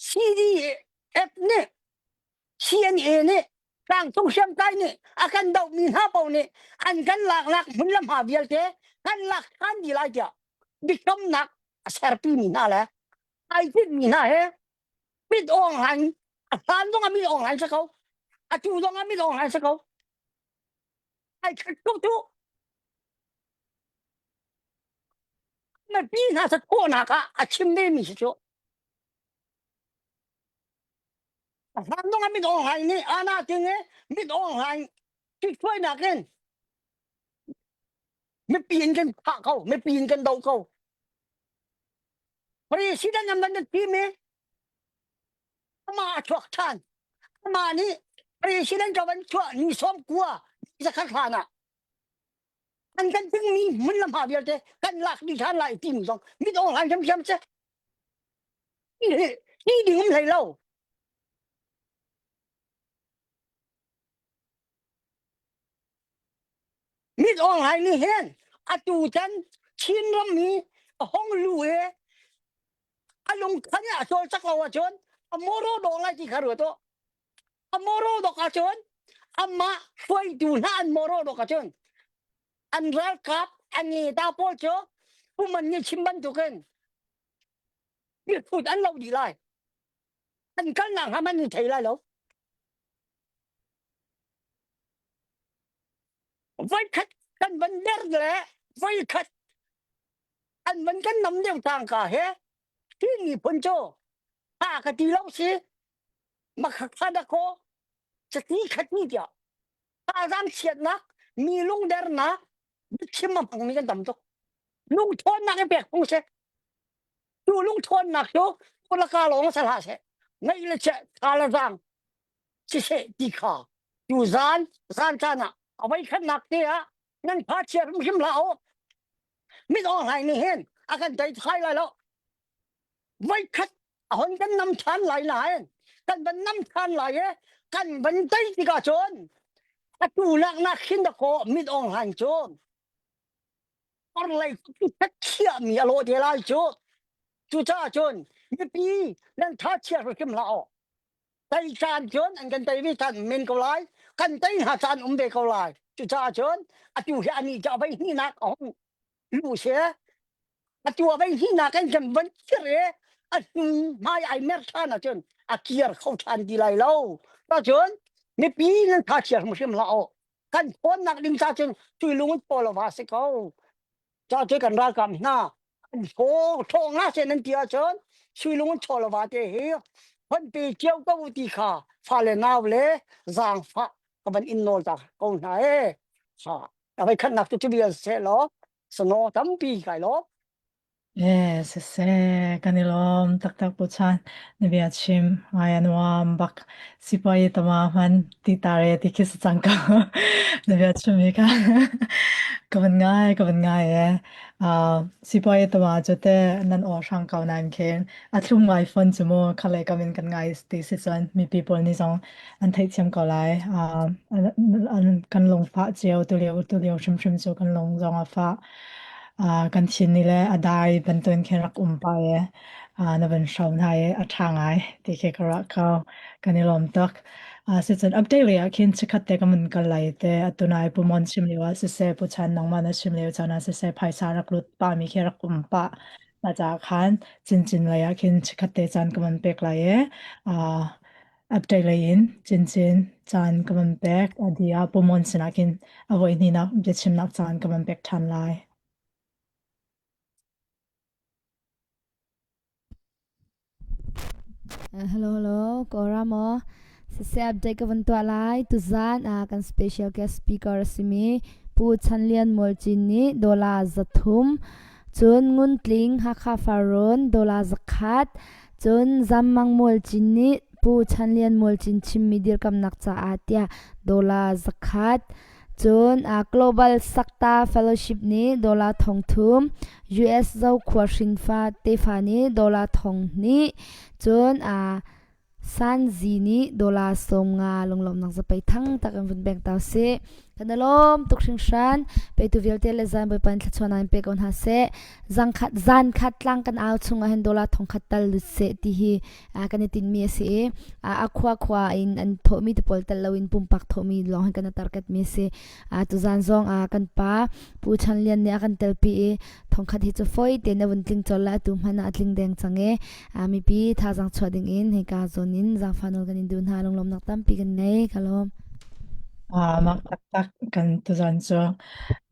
CDF nih CNA nih tlangcung hriamtlai nih a kan dohmi hna paoh nih an kan laknak hmun le hma vialte kan lak ṭhan dih lai tiah biakamnak a serpi mi hna le ai tinhmi hna he mit awng hlan a hlan zong ah mit awng hlan si ko atu zong ah mit awng hlan si ko. Ai khat ko tu. Mipi hna sa khawhnak ah a chim ve mi si cu. A hlan dong ah mit Aung Hlaing nih ana ting i mit Aung Hlaing ṭhithuainak in mipi in kan thah ko, mipi in kan do ko. President an van thim i amah a chuak ṭhan. Amah nih president ka van chuah ni 90 ni zakhat hlan ah an kan dingmi hmun le hma vialte kan lak dih ṭhan lai timi zong mit Aung Hlaing hrimhrim si. Hi ding um hlei lo. Mit Aung Hlaing nih hin atu tan Chinram hi a hong lu i a lungkhan i a cawlcak lo ahcun a moro dawh lai ti kha ruat u. A moro dok ahcun amah hruaitu hna an moro dok ahcun an ralkap an ngeta pawl cu puman nih chim bantukin miphun an lo dih lai. An kalnak hna man in thei lai lo. Voikhat kan van der le voikhat an van kan nam deuh tangka he Chin miphun cu ha ka ti lo si makhakha dakaw cati khati tiah tazang chiatnak mi lungdernak biachim a hmangmi kan tam tuk lungthawnnak i pek phung si cu lungthawnnak cu kulaka lawng sa hlah seh ngaih le chiah tha le zaang siseh ti kha tu zan zan caan ah a voi khatnak te ah nan pha chia hrimhrim hlah u mit Aung Hlaing nih hin a kan tei thai lai lo voi khat a hon kan nam than lai nain kan van nam than lai i kan van tei tikah cun atu nak nak khin da kaw mit Aung Hlaing cu orlei khiahmi a lawh te lai cu cucaah cun mipi nan tha chia hrim hlah u tei caan cun an kan tei ve caan men ko lai kan tei hna caan um ve ko lai cucaah cun atu hi ani cu a vei hnihnak a hung lu se atu a vei hnihnak in kan van kir i a hnu hmai ai mer ṭhan ahcun a kir kho ṭhan ti lai lo cun mipi nan tha chia hrimhrim hlah u kan thawnnak ding ca cun tui lung in pawl va si ko ca cu kan ralkap hna an thaw thaw nga se nan ti ahcun sui lung in chaw lova te hi hon pe cio ko ti kha fale nau le zaangfah ka van in nawl ta ko hna e ha a vai khatnak tu cu bial se law sano tampi kai law Eh, siseh, kan i lawm taktak Pu Chan. Na bia chim ngai a nuam bak. Sipai tama hman ti tare ti khi si cang ko. Na bia chim hi kha ka van ngai, ka van ngai e. Uh, sipai tama cu te nan aw hrang ko nain khin a thlum ngai fon cu mu khale kam in kan ngai ti si cun mipi pawl nih zong an theihthiam ko lai. Uh, an, an, kan lungfah cio tu lio tu lio hrimhrim cu kan lung zong a fah. Uh, kan thin ni le a dai bantuin khin rak um pa e uh, na van hro hna i a ṭha ngai ti khi ka ruah ko kan i lawm tuk uh, sicun update lei ah khin chikkhat te ka mun kal lai te atunai pu mon chim lio ah siseh pu chan nangmah na chim lio caan ah siseh phaisa rak lut pa mi khi rak um pa na ca khan chinchin lei ah khin chikkhat te caan ka van pek lai e uh, update lei in chinchin caan ka van pek adi ah pu mon sinah khin a voi hnihnak biachimnak caan ka van pek ṭhan lai. Hello hello Kawlram maw siseh update ka van tuah lai tuzaan ah kan special guest speaker a simi Pu Chan Lian Mual Cin nih dollar 300 cun Ngun Tling Hakha Farrawn dollar 100 cun Zam Mang Mual Cin nih Pu Chan Lian Mual Cin chimmi dirkamnak caah tiah dollar 100 Cun Global Sakta Fellowship nih dollar 3,000, US Zokhua hrinfa tefa nih dollar 2,000, cun Sanzi nih dollar 50 lunglawmhnak zapei thang tak in vun beng ta usih. Kan i lawm tuk hringhran. Petu vialte le zan Bawipa in thluachuah in pe ko hna seh. Zan khat zan khat tlang kan au chung ah hin dollar 1,000 tal lut seh ti hi kan i tinhmi a si i a khua khua in an thawhmi te pawl tel loin pumpak thawhmi lawng hin kan i tarketmi a si. Tuzaan zong ah kan pa Pu Chan Lian nih a kan telpi i thongkhat hi cu foi tein a vun tling colh le atu hmanh ah a tling deng cang i mipi thazaang chuah ding in hika zawn in zaangfah nawl kan in duh hna lunglawmnak tampi kan ngei ka lawm. Ah, mak taktak kan tuzan cu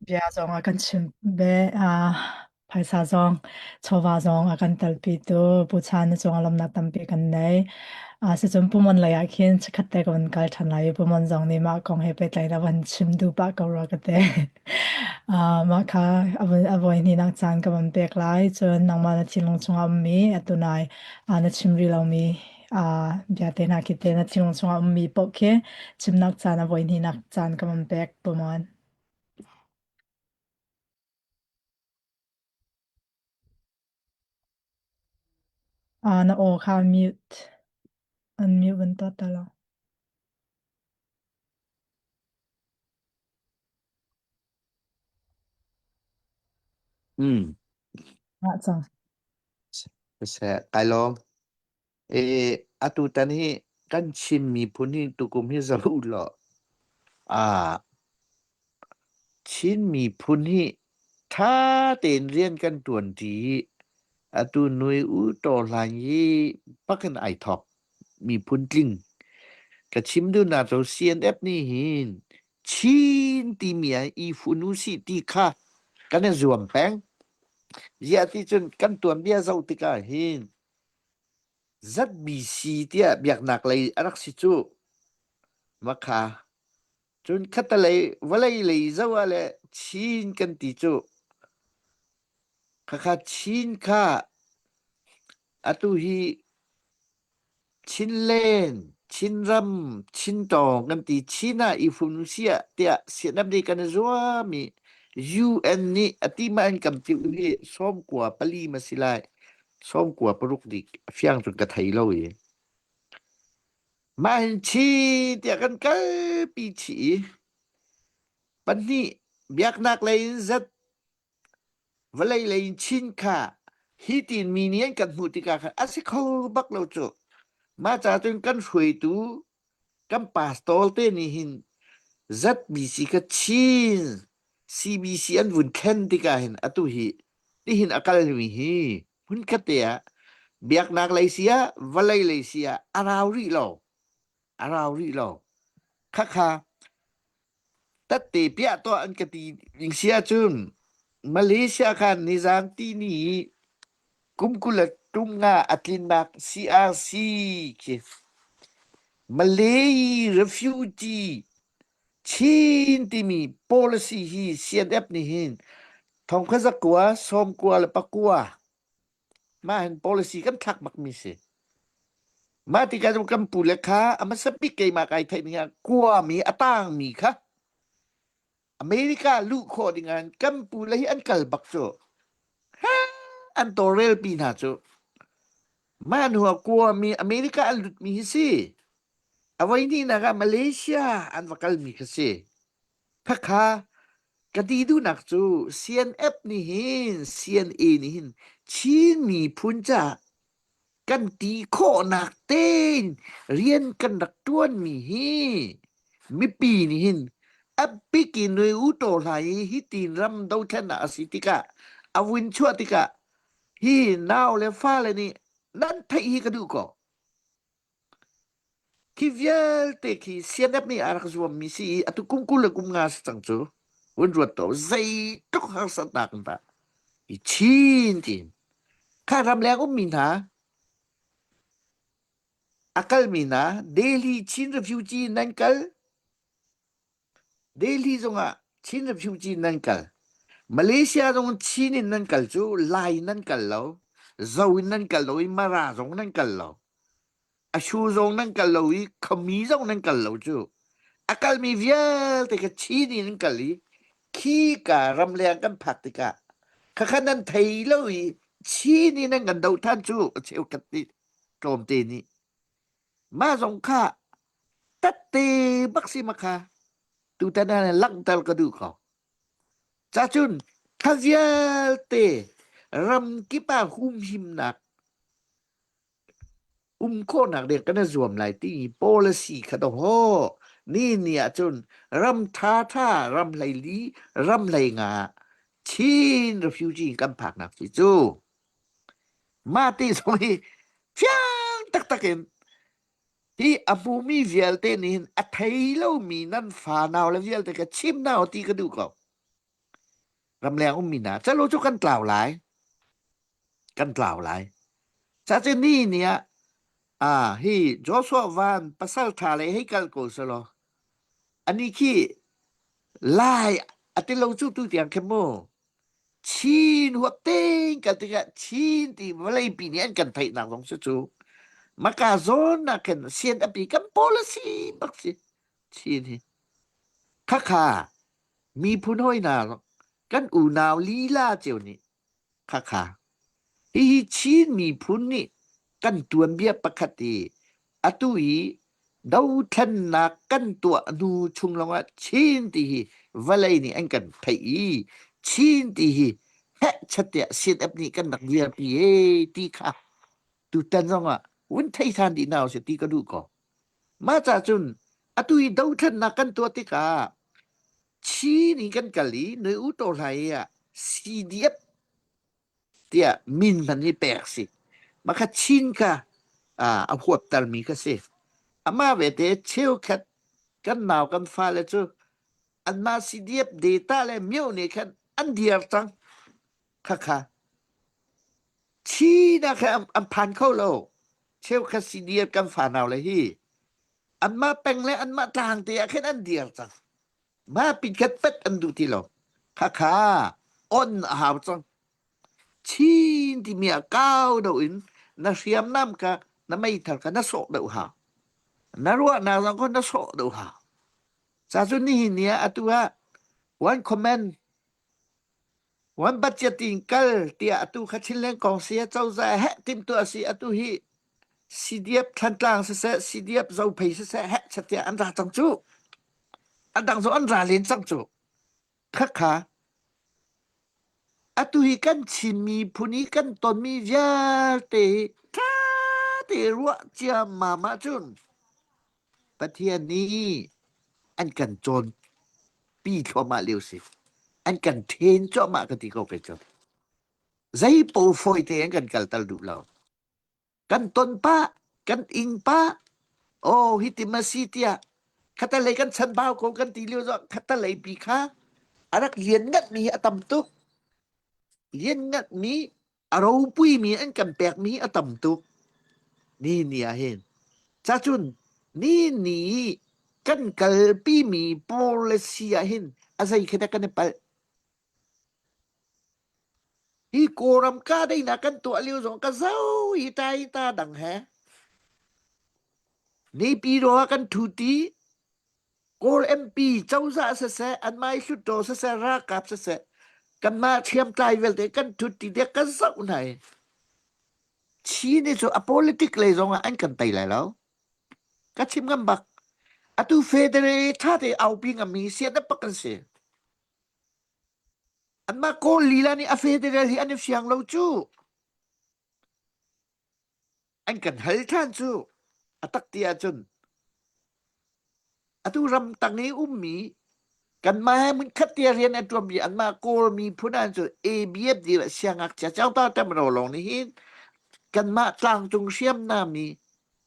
bia zong a kan chim be ah phaisa zong chawva zong a kan telpi tu Pu Chan na cung ah lawmhnak tampi kan nei. Ah sicun Pu Mon lei ah khin chikkhat te ka van kal ṭhan lai i Pu Mon zong nih mah kong he pehtlai in a van chim duh pah ko rua ka ti. Ah mah kha a voi a voi hnihnak caan ka van pek lai. Cun nangmah na thinlung chungah a ummi atu nai ah na chim rih lomi ah bia te hna khi te na thinlung chungah a ummi paoh khi chimnak caan a voi hnihnak caan ka van pek Pu Mon. Ah na aw kha mute unmute van tuah ta law. Mm. Ngah cang. Siseh, kai lawm. E, atu tan hi kan Chin miphun hi tukum hi zoh law ah Chin miphun hi ṭha tein rian kan ṭuanṭi i atu nui u taw hlan hi bakin ai thawk miphun tling. Ka chim duhnak cu CNF nih hin Chin timi ah i fun usih ti kha kan i zuam peng. Ziah ti cun kan tuanbia zoh tikah hin ZBC tiah biaknak lei a rak si cu. Makha Cun khattelei vawlei lei zoh ah le Chin kan ti cu khakha Chin kha atu hi Chinland, Chinram, Chintawng kan ti. Chin ah i fun siah tiah Sianap nih kan i zuam i UN nih a ti ma an kan tiu hi sawmkua pali ma si lai. Sawmkua paruk dik a fiang cun ka thei lo i. Mah hin chi tiah kan kalpi chih i pahnih biaknak lei in zat vawlei lei in chin kha hi tiin mi nih an kan hmuh tikah khan a si kho bak lo cu. Mah ca cun kan hruaitu kan pastor te nih hin ZBC kha Chin CBC an vun thlen tikah hin atu hi tihin a kalmi hi hmunkhat te ah biaknak lei si ah vawlei lei si ah a rau rih lo a rau rih lo khakha tatte piah tuah an ka ti ding si ahcun Malaysia khan nizan ti ni kum 20 le tum nga a tlinnak CRC khi Malay refugee Chin timi policy hi CNF nih hin thongkhat zakua sawmkua le pakua mah hin policy kan thlak bakmi si. Mah tikah cun kan pu le kha a hmasa bik keimah kai theih ning ah kuami a tangmi kha America luh khawh ding ah kan pu le hi an kal bak cu. Ha an tawlrelpi hna cu. Mah hnu ah kuami America an lutmi hi si. A voihnihnak ah Malaysia an va kalmi kha si. Khakha ka ti duhnak cu CNF nih hin CNA nih hin Chin miphun caah kan ti khawhnak tein rian kan rak ṭuanmi hi mipi nih hin a bik in nui u taw hlah i hitin ram dothlennak a si tikah a vun chuah tikah hi nau le fale nih nan theih hi ka duh ko. Khi vialte khi CNF nih a rak zuammi si i atu kum 20 le kum nga si cang cu. Vun ruat to zeitluk harsatnak in dah i chin tiin kha ramleng ummi hna a kalmi hna Delhi Chin refugee nan kal Delhi zongah Chin refugee nan kal Malaysia zong Chin in nan kal cu Lai nan kal lo Zo in nan kal lo i Mara zong nan kal lo Ashu zong nan kal lo i Khami zong nan kal lo cu. A kalmi vialte kha Chin in an kal i khi ka ramleng kan phak tikah khakha nan thei lo i Chin in an kan doh than cu a cheukhat nih tlawmte nih. Mah zong kha tatte bak si ma kha tutan ah langhter ka duh ko. Cacun kha vialte ramkip ah humhimnak Um khawhnak ding kan i zuam lai ti policy kha dawh ni ni ahcun ram ṭhaṭha ram hleili ram hleinga Chin refugee kan phaknak si cu mah ti zong hi fiang taktak in. Hi a hmumi vialte nih hin a thei lomi nan fanau le vialte ka chim hna u ti ka duh ko. Ramleng ummi hna calo cu kan tlau lai. Kan tlau lai. Ca ni ni ah ah hi Joshua Van pasal tha le hei kal ko selaw ani khi lai ati lo cu tu tiang khe mu Chin huap tein kal tikah Chin ti vawleipi nih an kan theihnak zong si cu maka zawn ah khin sian api kan policy bak si Chin hi khakha miphun hawi hna kan unau lila cio nih khakha hihi Chin miphun nih kan tuanbia pakhat i atu i dothlennak kan tuah hnu chung lawngah Chin ti hi vawlei nih an kan theih i Chin ti hi heh chat tiah CNF nih kan rak dirpi e ti kha tutan zongah vun thei than dih hna usih ti ka duh ko. Mah ca cun atu i dothlennak kan tuah tikah Chin in kan kal i Nui U To Hlai ah CDF tiah min hmanh hi pek si. Mah kha Chin kha a huaptermi kha si. Amah vete cheukhat kan nau kan fale cu anmah CDF data le myo nih khan an dir cang. Khakha. Chin ah khan an phan kho lo. Cheukhat CDF kan fanau le hi anmah peng le anmah tlang te ah khin an dir cang. Mah pin khat pet an duh ti lo. Khakha on a hau cang. Chin timi ah kau deuh in na hriamnam kha na meithal kha na sawh deuh hau. Na ruahnak zong kha na sawh deuh hau. Ca cu nihin ni ah atu ah one comment one budget in kal tiah atu kha Chinland kong si cozah heh timhtuah si atu hi CDF Thantlang siseh CDF Zophei siseh heh chatiah an ra cang cu. An dang zong an ra len cang cu. Khakha Atu hi kan Chin miphun i kan tonmi vialte hi ṭha te ruah ciammam ahcun Pathian nih an kan cawnpi thluahmah lio si. An kan ṭhen cuahmah ka ti ko kei cu. Zei paoh fawi te an kan kalter duh lo. Kan ton pah, kan ing pah, oh hiti ma si tiah khatalei kan chanbau ko kan ti lio zong khatalei pi kha a rak lian ngatmi hi a tam tuk. Lian ngatmi a ropuimi an kan pekmi a tam tuk. Ni ni ah hin. Cacun ni ni kan kalpimi policy ah hin a zei khi dah kan i palh. Hi Kawlram kahdaihnak kan tuah lio zong ka zo hi ta hi ta dang he. Naypyidaw ah kan ṭhuti. Kawl MP cozah siseh, anmah i hluttaw siseh, ralkap siseh, kanmah hriamtlai vialte kan ṭhutti tiah ka zoh hna i Chin hi cu a politic lei zong ah an kan tei lai lo. Ka chim ngam bak. Atu federal ṭha te aupi ngam hi sian pak kan si. Anmah Kawl lila nih a federal hi an i fiang lo cu. An kan hal ṭhan cu. A tak ti ahcun atu ramtang i ummi kanmah he hmunkhat te rian a ṭuanmi anmah Kawl miphun ah cun ABF ti siangngakchia cawta ṭamro lawng nih hin kanmah tlangcung hriamnam i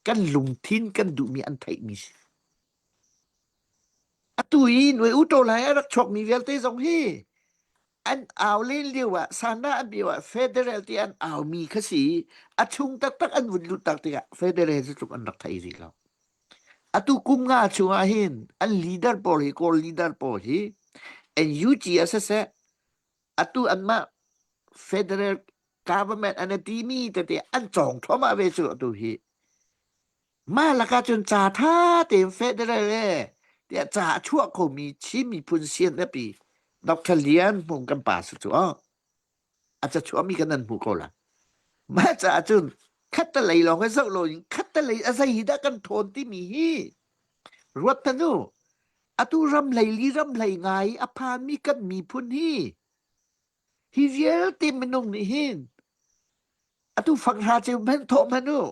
kan lungthin kan duhmi an theihmi si. Atu i Nui U Taw Lai a rak chuakmi vialte zong hi an au len lio ah sana an lio ah federal ti an aumi kha si a chung taktak an vun lut tak tikah federal cu tluk an rak thei rih lo. Atu kum nga chung ah hin an leader pawl hi Kawl leader pawl hi NUG ah siseh atu anmah federal government an timi tete an cawng thluahmah ve cu atu hi Mah lakah cun ca ṭha tein federal e tiah ca a chuah khomi Chin miphun CNF i Dr. Lian Hmung kan pa si cu aw a ca chuahmi kan nan hmuh ko lai. Mah caah cun khattelei lawng hi zoh loin khattelei a zei hi dah kan ṭhawn timi hi ruat hmanh u. Atu ram hlei li ram hlei ngai a phanmi kan miphun hi hi vialte minung nih hin atu fanghra ceu hmanh thawh hmanh u.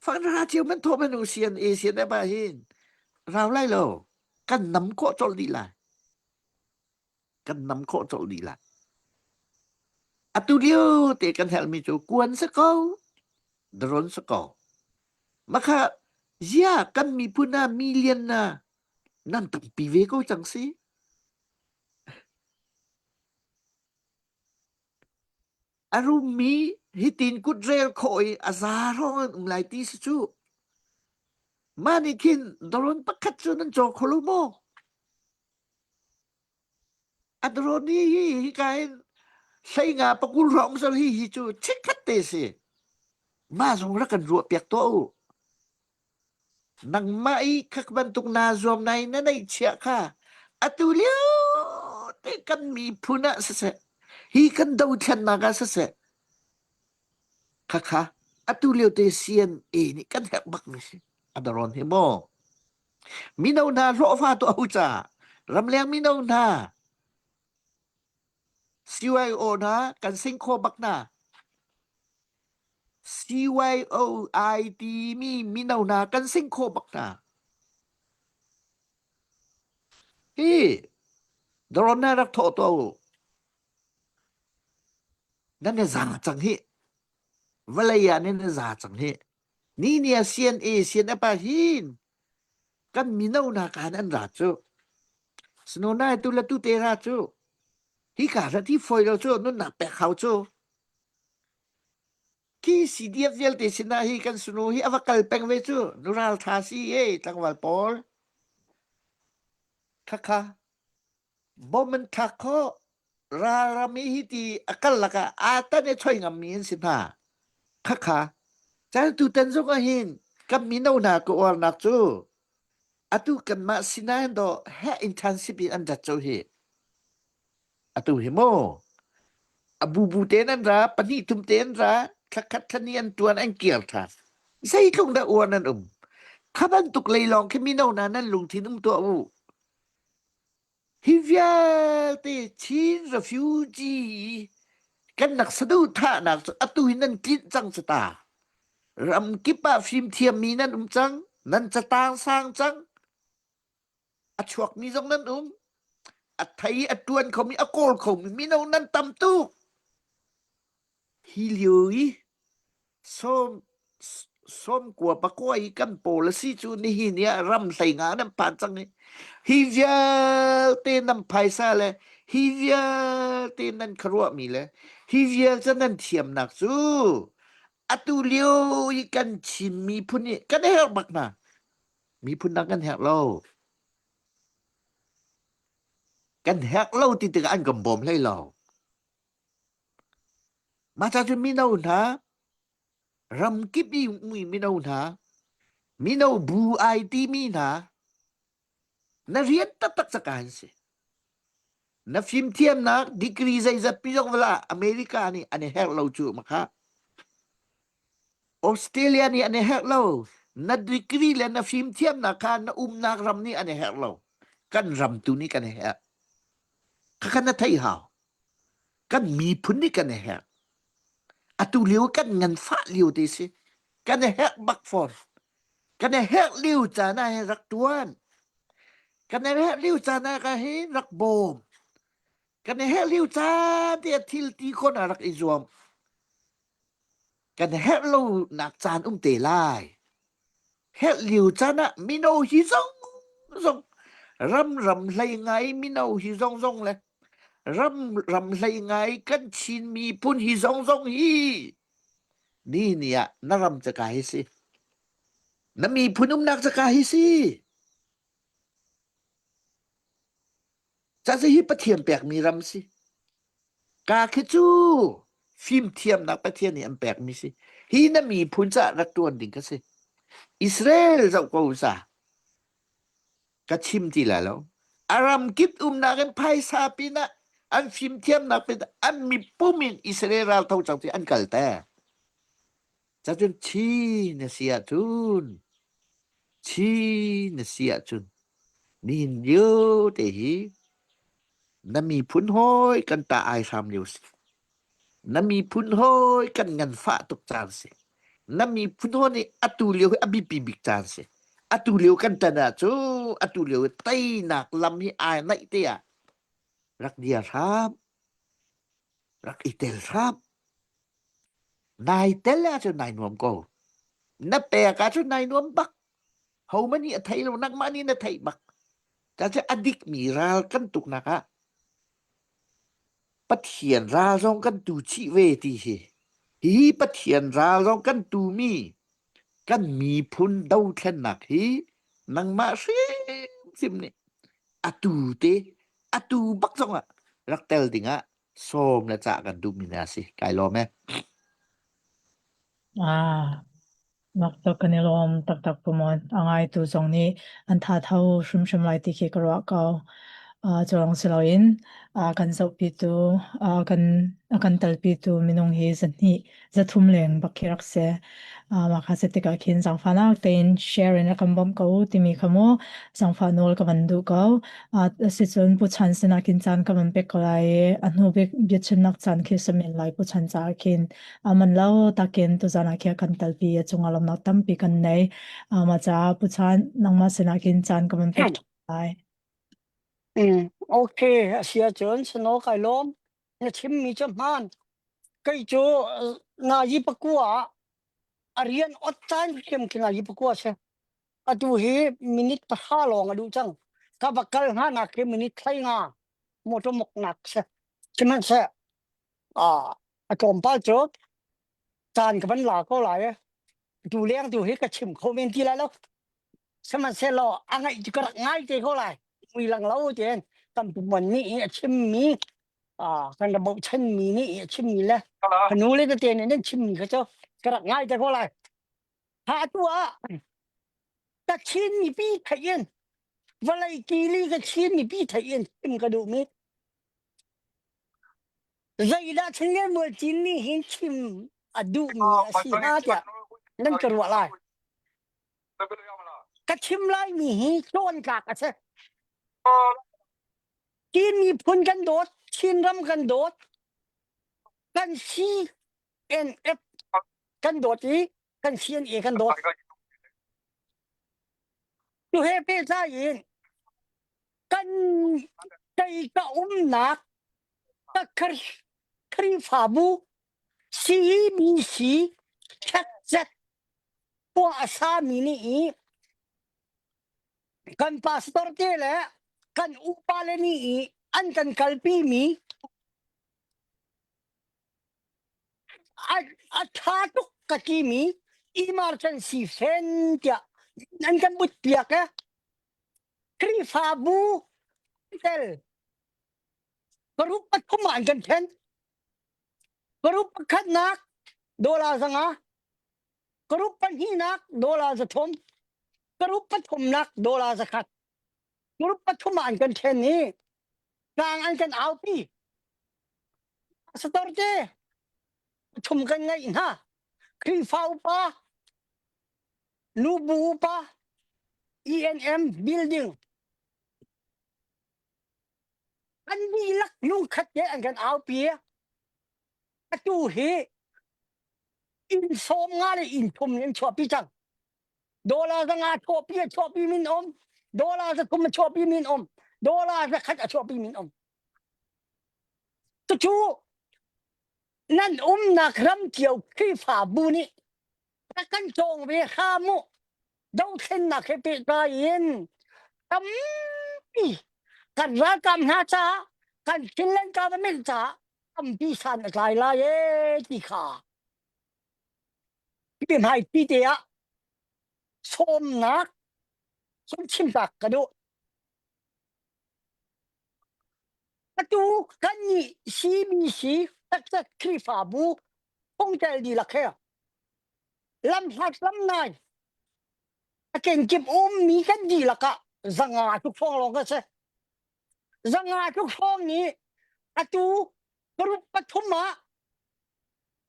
Fanghra cio man thawh man u sian e sian e ba hin rau lai lo kan nam khawh colh dih lai kan nam khawh colh dih lai atu lio te kan helmi cu kuan si ko drone si ko. Makha zia kan miphun ah million na nan tampi ve ko cang si. A rummi hitin kutrel khawh i a za hrawng an um lai ti si cu. Mah nih khin drone pakhat cu nan cawk kho lo maw? A drone hi hi hika hin hleinga pakul hrawng sal hi hi cu chikkhat te si. Mah zong rak kan ruah piak tuah u. Nangmah i khak bantuk naa zuam nain na neihchiah kha atu lio te kan miphun ah siseh, hi kan dothlennak ah siseh, khakha atu lio te CNA nih kan herh bakmi si. A daron hi maw? Mino hna hlawhfa tuah u ca, ramleng mino hna, CYO hna kan sing kho bak hna. CYOI timi mino hna kan sing khawh bak hna. Hi drone na rak thawh tuah u. Nan i za cang hi. Vawlei ah nan i za cang hi. Ni ni ah CNA CNF ah hin kan mino hna kaan an ra cu. Snow nai tu le tu te ra cu. Hi ka ra thi foi lo cu nunnak pek hau cu. Khi CDF vialte sinah hi kan sunu hi a va kal peng ve cu nural tha si e tlangval pawl khakha bom an thlak khawh ralram i hi ti a kal lakah aa tan i choi ngammi an si hna khakha caan tutan zong ah hin kan mino hna ka uarnak cu atu kanmah sinah hin dawh he internship in an rat co hi Atu hi maw a bubu tein an ra, pahnih thum te an ra, thlakhat thlani an tuan an kir ṭhan. Zeitluk dah uan an um. Kha bantuk lei lawng khi mino hna nan lungthin um tuah u. Hi vialte Chin refugee kan nak saduhthahnak cu atu hi nan tlinh cang cu ta. Ramkip ah fimthiammi nan um cang, nan catang sang cang, a chuakmi zong nan um a thei a ṭuan khomi a kawl khomi mino nan tam tuk hi lio i sawm sawm kua pakua i kan policy cu nihin ah ram hlei nga nan phan cang i hi vialte nan phaisa le hi vialte nan khuaruahmi le hi vialte nan thiamnak cu atu lio i kan Chin miphun nih kan herh bak hna Miphun dang kan herh lo. Kan herh lo ti tikah an kan bawm hlei lo. Mah ca cu mino hna, ramkip i ummi mino hna, mino bu ai timi hna, na rian taktak caka an si. Na fimthiamnak degree zeizat pi zong vala America nih an i herh lo cu makha. Australia nih an i herh lo. Na degree le na fimthiamnak kha na umnak ram nih an i herh lo. Kan ram tu nih kan i herh. Khakha na thei hau. Kan miphun nih kan i herh. Atu lio kan nganfah lio te si. Kan i herh bak fawn. Kan i herh lio caan ah hin rak tuan. Kan i herh lio caan ah ka hin rak bawm. Kan i herh lio caan te thil ti khon ah rak i zuam. Kan herh lonak caan um te lai. Herh lio caan ah mino hi zong zong ram ram hlei ngai mino hi zong zong le ram ram hlei ngai kan Chin miphun hi zong zong hi ni ni ah na ram caka hi si. Na miphun umnak caka hi si. Ca hi Pathian pekmi ram si. Ka khi cu fimthiamnak Pathian nih an pekmi si. Hi na miphun caah rak ṭuan ding ka si. Israel zoh ko sa. Ka chim ti lai lo. A ram kip umnak in phaisa pinah an fimthiamnak pinah an mipum in Israel ral tho cang ti an kal te. Cacun chi na si ahcun chi na si ahcun nihin lio te hi na miphun hawi kan ta ai hram lio si. Na miphun hawi kan nganfah tuk caan si. Na miphun hawi nih atu lio hi a biapi bik caan si. Atu lio kan tan ahcun atu lio hi teinak lam hi ai naih te ah rak dir hram, rak i tel hram. Nai tel ahcun nai nuam ko. Na pek ahcun nai nuam bak. Hohmanh nih a thei lo, nangmah nih na theih bak. Cacu a dikmi ral kan tuknak ah Pathian ral zong kan tu chih ve ti hi. Hi Pathian ral zong kan tumi kan miphun dothlennak hi nangmah hrimhrim nih atu te atu bak zongah rak tel dingah sawm le cah kan duhmi hna si. Kai lawm eh. Ah, mak tuk kan i lawm taktak Pu Mon. A ngaitu zong nih an thatho hrimhrim lai ti khi ka ruah ko. Uh, cu lawng si loin uh, kan zohpitu, uh, kan a kan telpitu minung hi zahnih 300 leng bak khi rak si. Uh, mah kha si tikah khin zaangfahnak tein share in rak kan bawmh ko timi kha mu zaangfah nawl ka van duh ko. Uh, asicun Pu Chan sinah khin caan ka van pek ko lai i a hnu bik biachimnak caan khi si men lai Pu Chan caah khin man lo takin tuzan ah khiah kan talpi a cungah lawmnak tampi kan nei. Mah caah Pu Chan nangmah sinah khin caan ka van pek ṭhan lai. Mm, okay, a si ahcun sano kai lawm. Na chimmi cu hmaan. Kei cu nga yi pakua ah a rian ot caan hrim khi nga yi pakua si. Atu hi minute pahra lawng a duh cang. Ka va kal hnga nak hi minute thlai nga motor mok nak si. Sihmanhseh ah a tlawmpal cu caan ka van la ko lai i tu leng tu hi ka chim kho men ti lai lo. Sihmanhsehlaw a ngaih cu ka rak ngai te ko lai. Mui lang lo tein kan pumon nih a chimmi ah kan ra bochanmi nih a chimmi le ka nu le tete nih nan chimmi kha cu ka rak ngai te ko lai. Ha tu ah ka Chin mipi theih in vawlei kili ka Chin mipi theih in chim ka duhmi Zeidah Chinlian Mualcin nih hin chim a duhmi a si hnga tiah nan ka ruah lai. Ka chim laimi hi cawntlak a si. Chin miphun kan dawt, Chinram kan dawt, kan CNF kan dawt i kan CNA kan dawt. Tu he pehtlai in kan kei ka umnak ka Khrihfabu CBC Texas khua a sami nih i kan pastor te le kan upa le nih i an kan kalpi mi a a ṭha tuk ka timi emergency fund tiah an kan but piak e Khrihfabu tel paruk pathum ah an kan then paruk pakhatnak dollar 500 paruk pahnihnak dollar 300 paruk pathumnak dollar 100 paruk pathum ah an kan then i tlang an kan aupi pastor te pathum kan ngeih hna Khrihfa upa nubu upa ENM building an dihlak lungkhat te an kan aupi atu hi inn 50 le inn thum in chuahpi cang dollar 500 chuahpi a chuahpi min um dollar 300 a chuahpi min um dollar 100 a chuahpi min um cucu nan umnak ram cio Khrihfabu nih rak kan cawng ve hram u dothlennak he pehtlai in tampi kan ralkap hna caah kan Chinland government caah tampi san a tlai lai ee ti kha hmai pi te ah sawmnak hun chimtak ka duh atu kan nih CBC taktak Khrihfabu phungtel dihlak he lamhlat lamnai a kenkip ummi kan dihlak ah 500 tluk hrawng lawng kan si 500 tluk hrawng nih atu paruk pathum ah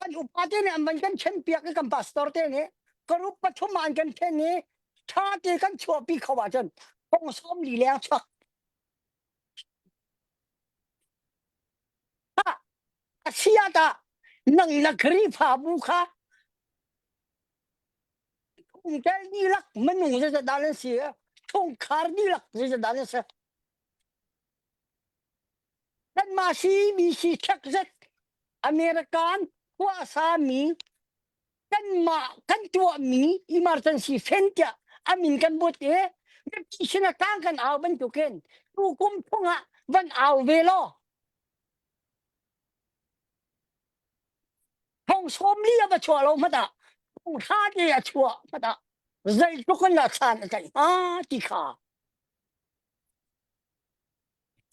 kan upa te nih an van kan ṭhen piak i kan pastor te nih karup pathum ah an kan ṭhen i ṭha te kan chuahpi kho ahcun thong 40 leng chuak ha a si ah tah nang na Khrihfabu kha chungtel dihlak minung zeizat dah nan si chungkhar dihlak zeizat dah nan si kanmah CBC Texas American khua sami Kanmah kan tuahmi emergency fen tiah a min kan but i mipi sin ah tlang kan au bantukin tukum chung ah van au ve law thong 40 a va chuah lo hmanh ah thong hra te a chuah hmanh ah zeitluk in dah caan a tlaih hnga ti kha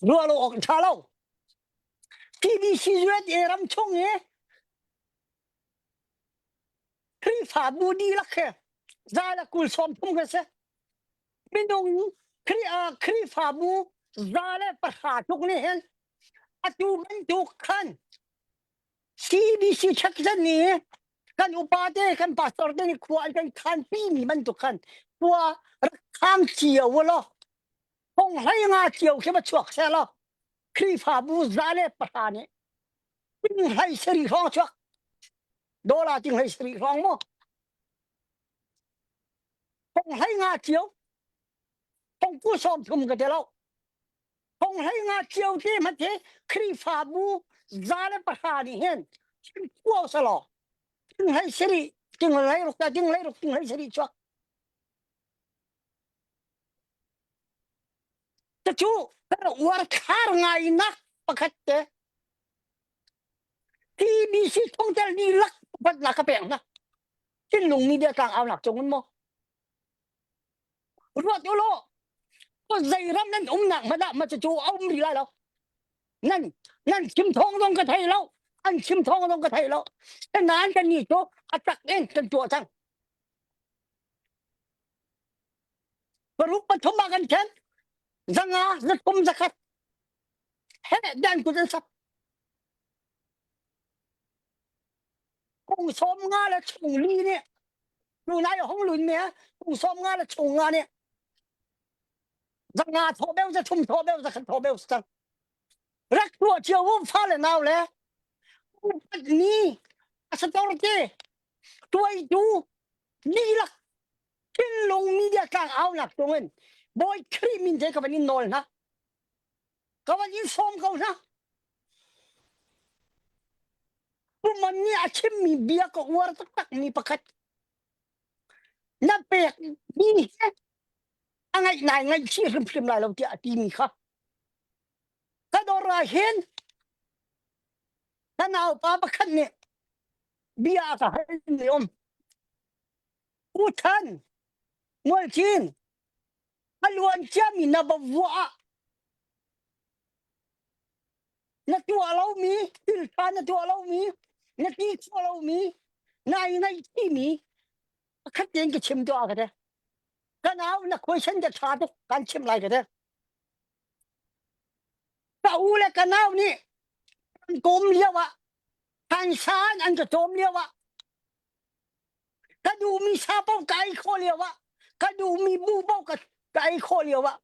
ruah lo awk ṭha lo. TBC USA ram chung i Khrihfabu dihlak he za le 20 30 kan si. Minung Khrihfabu 110 tluk nih hin atu bantuk khan CBC chekzan nih kan upa te kan pastor te nih khua an kan khan pi mi bantuk khan khua rak khang cio u law thong hlei nga cio khi va chuak seh law Khrihfabu 110 nih ting hlei sari hrawng chuak dollar ting hlei sari hrawng mu thong hlei nga cio thong ku 30 ka te lo thong hlei nga cio te hmat he Khrihfabu 110 nih hin chim khuau selaw ting hlei sari ting hlei ruk ta ting hlei ruk ting hlei sari chuak Cucu kan uar khar ngai nak pakhat te TBC thongtel dihlak upatnak ka pek hna. Thinlung media tlang au nak cung in maw? Ruat u law, zei ram nan umnak hmanh ah ma cucu a um rih lai lo. Nan nan chim thawng zong ka thei lo. An chim thawng zong ka thei lo. Nain kan ni cu a tak in kan tuah cang. Paruk pathum ah kan then. Zanga zathum zakhat. He dan kut an sap. Kung som nga le chung li nih tunai hong lun me kung som nga le chung nga nih zanga tho beu zathum tho beu zakhat tho beu cang. Rak tuah cio u fa le nau le upat ni asator te tuaitu dihlak thinlung media tlang aunak tungin Bawi Khrih min te ka van in nawl hna ka van in sawm ko hna Puman nih a chimmi bia ka uar taktak mi pakhat na pek mi he a ngaih nai ngaihchih hrimhrim lai lo tiah a timi kha ka dawr ah hin ka naupa pakhat nih bia a ka hal mi um U Than Mualcin a luan ciami na va vuah ah na tuah lomi thil ṭha na tuah lomi na ti khawh lomi nai ngaihchihmi pakhat tein ka chim tuah ka ti ka nau na question ka ṭha tuk kan chim lai ka ti ka u le ka nau nih kan kawm lio ah Thansan an ka cawm lio ah ka duhmi sa paoh ka ei khawh lio ah ka duhmi bu paoh ka ka ei khawh lio ah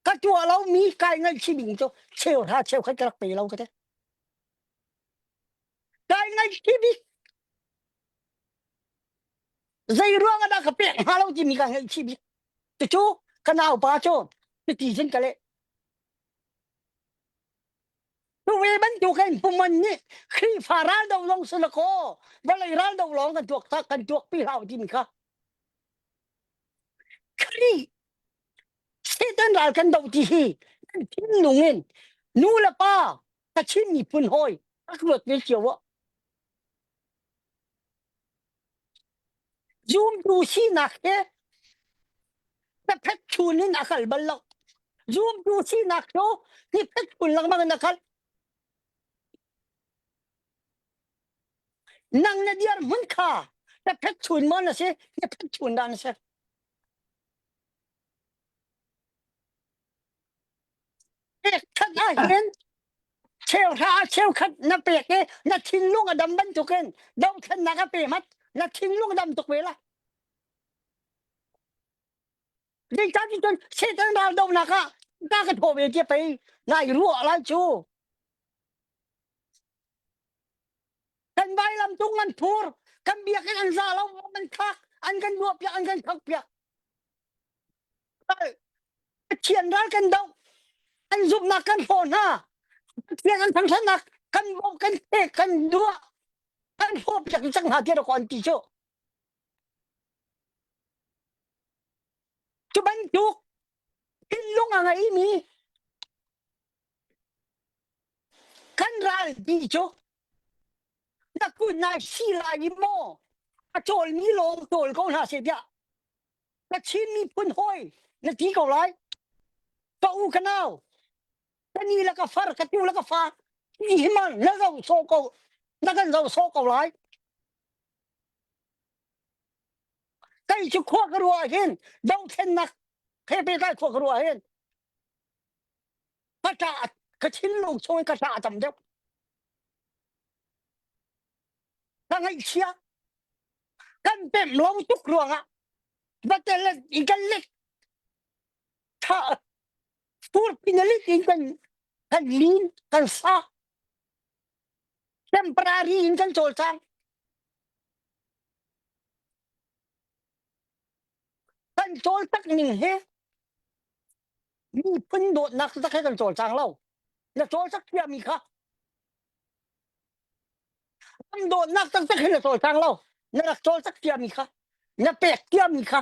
ka tuah lomi kai ngaihchih ding cu cheu hra cheu khat ka rak pe lo ka ti kai ngaihchih bik zei ruang ah dah ka pek hnga lo timi ka ngaihchih bik cucu ka naupa cu cuti cun ka leh Tuve bantukin puman nih Khrihfa raldo lawng si lakaw vawlei raldo lawng kan tuak kan tuakpi hlah timi kha Khrih Satan ral kan do ti hi kan thinlung in nu le pa Kachin miphun hawi rak ruat ve cio ah Zumtu sinak he phet chun in a kal bal lo. Zumtu sinak cu hi phet chun lengmang in a kal. Nang na diar hmun kha na phet chun maw na si, na phet chun dah na si. Pek ah hin cheuhra ah cheukhat na pek i na thinlung a dam bantukin dothlennak a pe mat na thinlung a dam tuk ve la. Zeicahti cun Satan ral dohnak ah ta ka thawh ve tia pei nai ruah lai cu. Kan vailam tung an phur, kan biakinn an za lo, an khak, an kan duah piak, an kan khak piak. Pathian ral kan doh an zumhnak kan hlaw hna Pathian an thangthatnak kan bawmh kan pek kan duah. An hrawh piak cang hna tiah an ti cu. Cu bantuk thinlung a ngeimi kan ralpi cu na kun nai si lai i maw a cawlmi lawng cawl ko hna seh tiah na Chin miphun hawi na ti ko lai. Ka u ka nau, ka ni le ka far, ka tu le ka fa, ti hi ma na zo sawh ko, na kan zo sawh ko lai. Kai cu khua ka ruah hin dothlennak he pehtlai khua ka ruah hin ka ṭah ka thinlung chung in ka ṭah a tam deuh. Ka ngaihchia kan pemh lo tuk ruangah va tel in kan let tha furpi na lit in kan kan lin kan sa temporary in kan cawlcang kan cawl tak ning hi miphun dawtnak tak he kan cawlcang lo na cawlcak thiami kha Ram dawtnak taktak hin na cawlcang lo. Na rak cawlcak ciami kha, na pek ciami kha,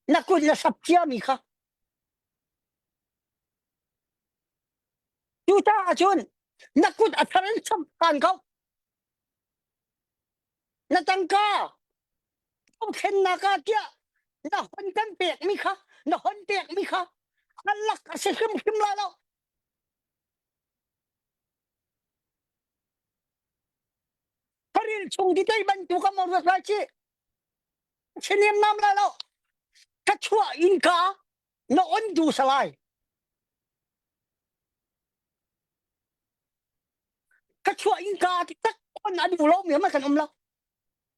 na kut na sap ciami kha. Cucaah cun na kut a thar in chap ṭhan ko. Na tangka dothlennak ah tiah na hon kan pekmi kha, na hon pekmi kha a lak a si hrimhrim lai lo. Faril chung ti tei bantuk a mor lai ci chinem nam lai lo ka chuah in ka na on du salai ka chuah in ka ti tak on a du lo mi ma kan um lo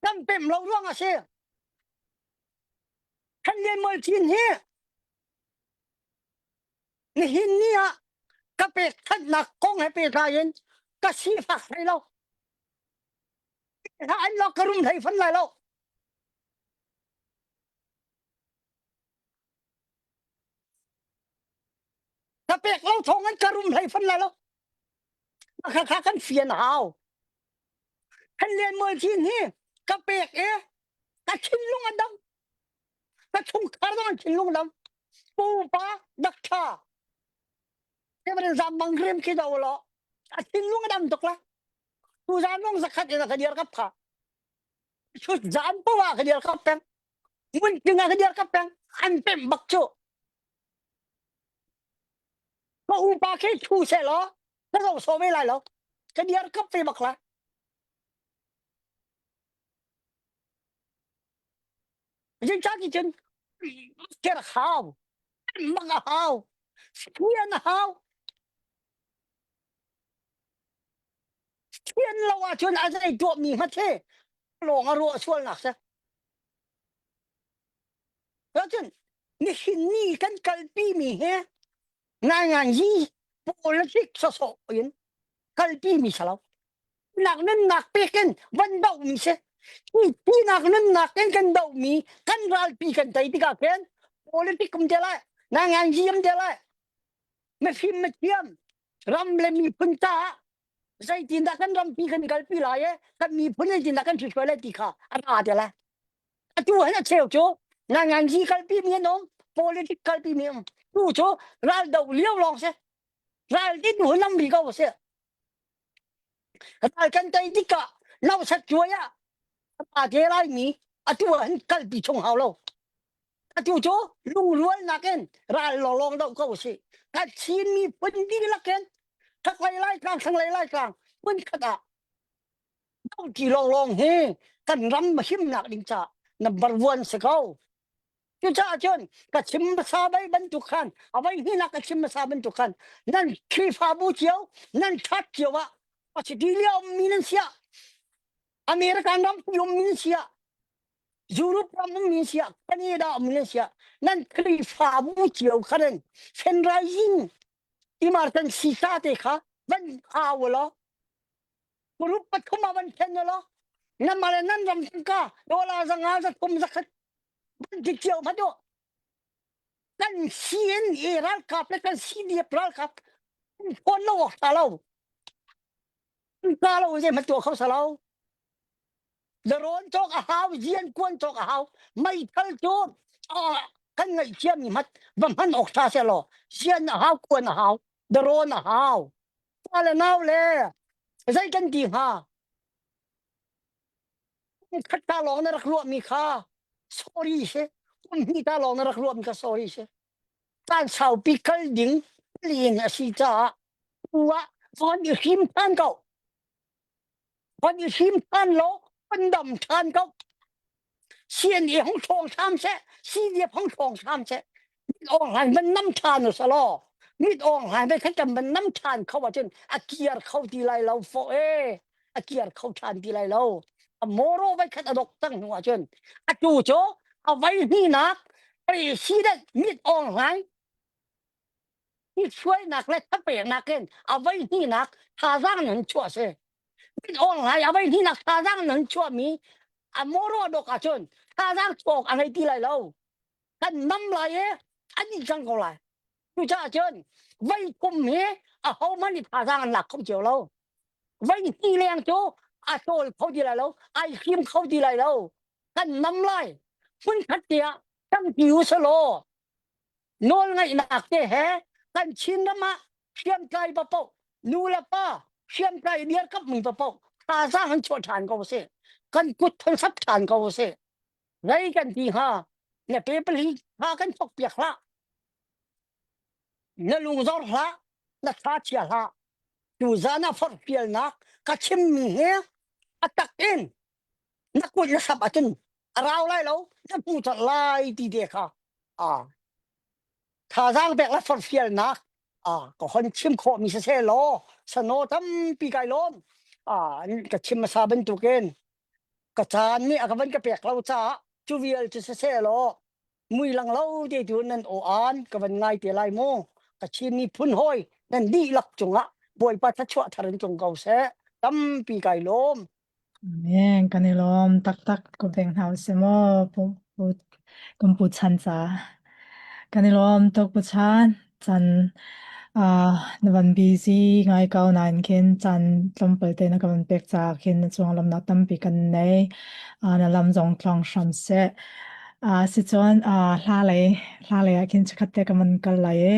kan pem lo ruang a si kan lian mol chin hi Nihin ni ah ka pekchanhnak kong he pehtlai in ka sifak hlei lo. Hla an lo ka rum hlei fan lai lo. Ka pek lo thawng in ka rum hlei fan lai lo. Kha kha kan fian hau. Kan len mual chin hi ka pek e ka thinlung a dam. Ka chungkhar zong an thinlung dam. Pupa dakṭha Reverend Zam Mang Rim khi do law a thinlung a dam tuk la. Tu zan nong zakhat in ka dir kap kha. Chut zan poah ka dir kap peng. Mun ting ka dir kap peng. An pem bak chu. Ka upa khi thu se law ka zo so ve lai lo. Ka dir kap ve bak la. Zeicah cun ker hau, mang a hau, thian a hau. Thian lo ahcun a zei tuahmi hmat hi lawng a ruah sualnak si. Cun nihin ni kan kalpimi hi ngainganzi politic sawsawh in kalpimi si lo. Nak nunnak pek in van dohmi si. Hi nak nunnak in kan dohmi kan ralpi kan tei tikah khin politic um te lai, ngainganzi um te lai. Mifim mithiam ram le miphun caah zeitindah kan rampi kan kalpi lai i kan miphun zeitindah kan hruai lai ti kha a ra te lai. Atu hin a cheu cu ngainganzi kalpi mi an um, politic kalpi mi um. Tu cu ral do lio lawng si. Ral din hun nam ri ko si. Ral kan tei tikah nausat cuai ah a te lai mi atu ah hin kalpi chung hau lo. Atu cu lungrualnak in ral lawlawng do ko si. Kan Chin miphun dihlak in chaklei lai tlang thlanglei lai tlang hmun khat ah dohṭi lawnglawng hi kan ram himnak ding caah number one si ko. Cucaah cun ka chim hmasa bai bantuk khan a voi hnihnak ka chim hmasa bantuk khan nan Khrihfabu cio nan ṭhat cio ah Australia ummi nan siah American ram ummi nan siah Europe ram ummi nan siah Canada ummi nan siah nan Khrihfabu cio khan in fundraising emergency ca te kha van au law group pathum ah van then law nan mah le nan ram tangka dollar zanga zathum zakhat van ti cio hmanh u kan CNA ralkap le kan CDF ralkap phone lo awk tha lo ka lo zei hmanh tuah kho sa lo. Darawn cawk a hau, zian kuan cawk a hau. Meithal cu kan ngaihthiam mi hmat va hman awk tha seh law sian a hau, kuan a hau, darawn a hau. Pa le nau le zei kan ti hnga? Khat ta lawng na rak ruah mi kha sorry si. Kum hnih ta lawng na rak ruah mi kha sorry si. Caan saupi kal ding lin a si caah tu ah von i hrim than ko. Von i hrim than law von dam than ko. CNA hong ṭhawng hram seh, CDF hong ṭhawng hram seh. Mit awng hlan van nam ṭhan u selaw, mit awng hlan ve khan kan van nam ṭhan kho ahcun a kiar kho ti lai lo fawh e. A kiar kho ṭhan ti lai lo. A mawraw vai khat a dok cang hnu ahcun atu cu a vai hninak president mit awng hlan hruainak le thapeknak in a voi hnihnak thazaang nan chuah si. Mit awng lai a voi hnihnak thazaang nan chuahmi a mawraw dok ahcun thazaang chuak a ngei ti lai lo. Kan nam lai i an i cang ko lai. Cucaah cun voi kum hi a hohmanh nih thazaang an lak kho cio lo. Voi hnih leng cu a tawl kho ti lai lo, ai hrim kho ti lai lo. Kan nam lai. Hmunkhat tiah tampi u selaw nawlngaihnak te he kan Chinram ah hriamtlai paoh nu le pa hriamtlai dirkamhmi paoh thazaang an chuah ṭhan ko sih kan kut thon sap ṭhan ko sih zei kan ti hnga na pe pali tha kan thok piak hlah na lungzor hlah na tha chia hlah tu zan ah forhfialnak ka chimmi hi a tak in na kut na sap ahcun a rau lai lo na hmu colh lai ti te kha a thazaang pek le forhfialnak a ka hon chim khawhmi siseh law sano tampi kai lawm a ka chim hmasa bantukin ka caan nih a ka van ka pek lo caah cu vial cu siseh law mui lang lo te tu nan aw an ka van ngai te lai mu ka Chin miphun hawi nan dihlak cungah Bawipa thluachuah thar in tlung ko seh tampi kai lawm. Amen. Kan i lawm taktak ko veng hna usih maw pu pu kan pu chan ca. Kan i lawm tuk pu chan. Chan na van busy ngai ko nain khin chan tlawmpal te na ka van pek caah khin na cung lawmnak tampi kan nei. Na lam zong tluang hram seh. Sicun hla lei hla lei ah khin chikkhat te ka van kal lai i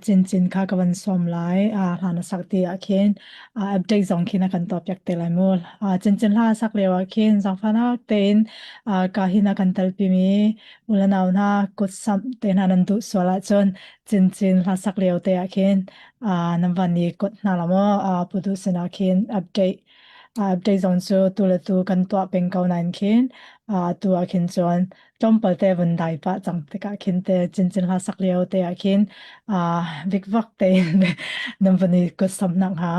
cincin kha ka van sawm lai. Hla na sak ti ah khin update zong khi na kan tuahpiak te lai mu. Cincin hla sak lio ah khin zaangfahnak tein ka hi na kan telpimi u le nau hna kut samh te hna nan duh sual ahcun cincin hla sak lio te ah khin nan van i kut hna la maw pu duh sinah khin update update zong cu tu le tu kan tuah peng ko nain khin tu ah khin cun tlawmpal te vun dai pah cang tikah khin te cincin hla sak lio te ah khin vikvak tein nan van i kut samh nak hnga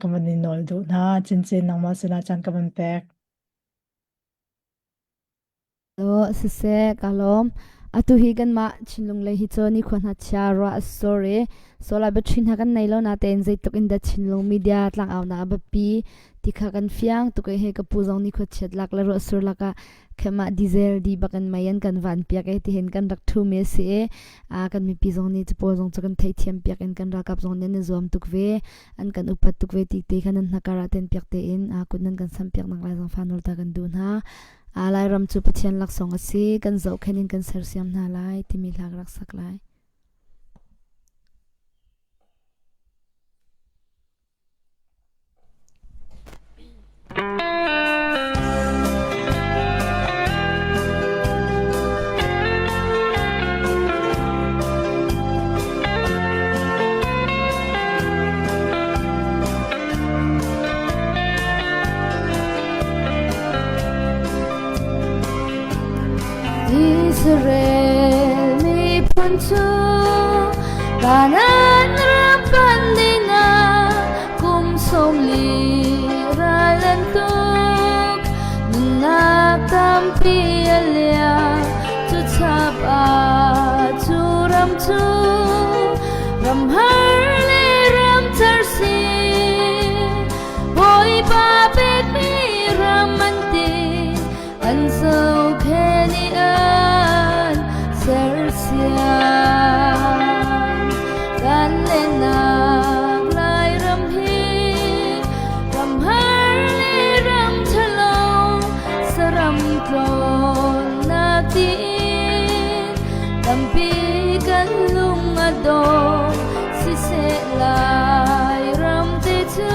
ka van i nawl duh hna cincin nangmah sinah caan ka van pek. Aw siseh ka lawm. Atu hi kanmah Chinlung lei hi cu nikhua hna chia ruah a sur i solar battery hna kan nei lo natein zeitluk in dah Chinlung media tlangaunak a biapi ti kha kan fiang tuk i hei ka pu zong nikhua chiat lak le ruah sur lakah khemah diesel di bak in mei an kan van piak i tihin kan rak ṭhumi a si i kan mipi zong nih capawl zong cu kan theihthiam piak in kan ralkap zong nih an i zuam tuk ve an kan upat tuk ve ti te kha nan hnakar ah ten piak tein kut nan kan sam piak nak lai zong fa nawl ta kan duh hna. Lairam cu Pathian laksawng a si, kan zohkhenh in kan sersiam hna lai timi hla ka rak sak lai. Israel miphun cu Kanaan ram pan dingah kum 40 ral an tuk. Nunnak tampi a liam cu chap ah cu ram cu ram har le ram car si. Bawipa pekmi ram an ti an zohkhenh i an sersiam. Kan lennak Lairam hi ram har le ram ṭhalo. Tampi kan lung a dong siseh Lairam te cu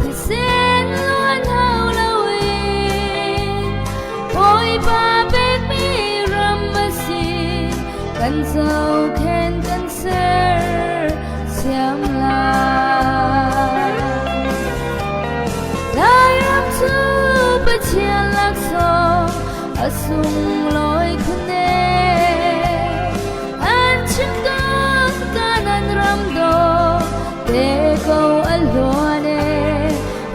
thisen luan hau loin Bawipa pekmi ram a si kan zohkhen kan ser siam lai. Lairam cu Pathian laksawng a sunglawi khun ee. An chim tawn kanan ram dawh te ko a hluan ee.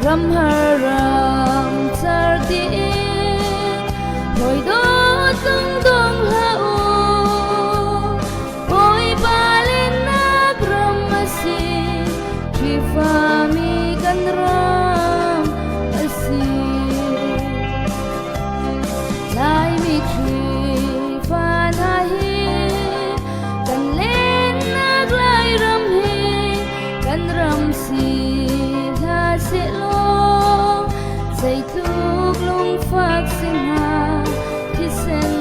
Ram har ram car tiin hawi dawt lung dong hlah u. Bawipa lennak ram a si, Khrihfami kan ram a si. Laimi Khrihfa hna hi kan lennak Lairam hi kan ram si hlah sehlaw zeitluk lungfak si hnga thisen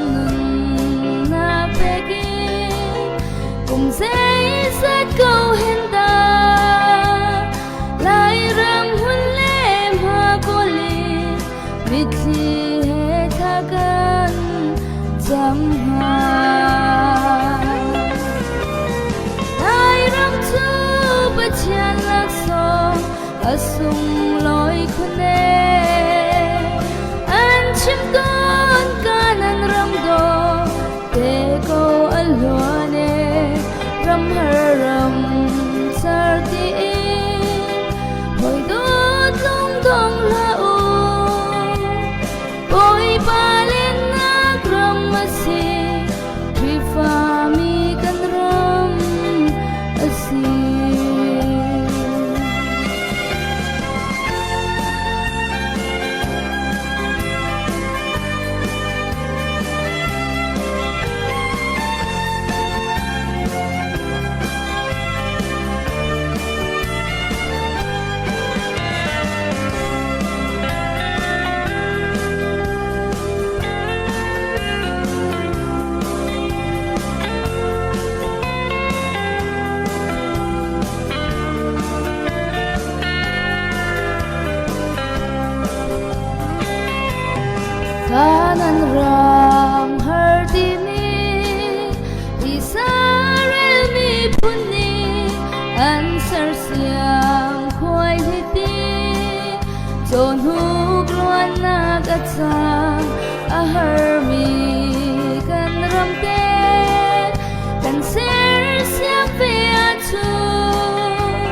nunnak pek in kum zeizat ko hen dah Lairam hun le hma kawl in mitthli he thla kan cam hnga. Lairam cu Pathian laksawng a sunglawi khun ee. An chim tawn kanan ram dawh te ko a hluan ee. Ram har ram car tiin hawi dawt lung dong hlah u. Bawipa lennak ram a si, Khrihfami kan ram a si. Kanan ram har timi Israel miphun nih an sersiam khuai hiti Cawhnuk luannak a cang a harmi kan ram te kan sersiam ve ahcun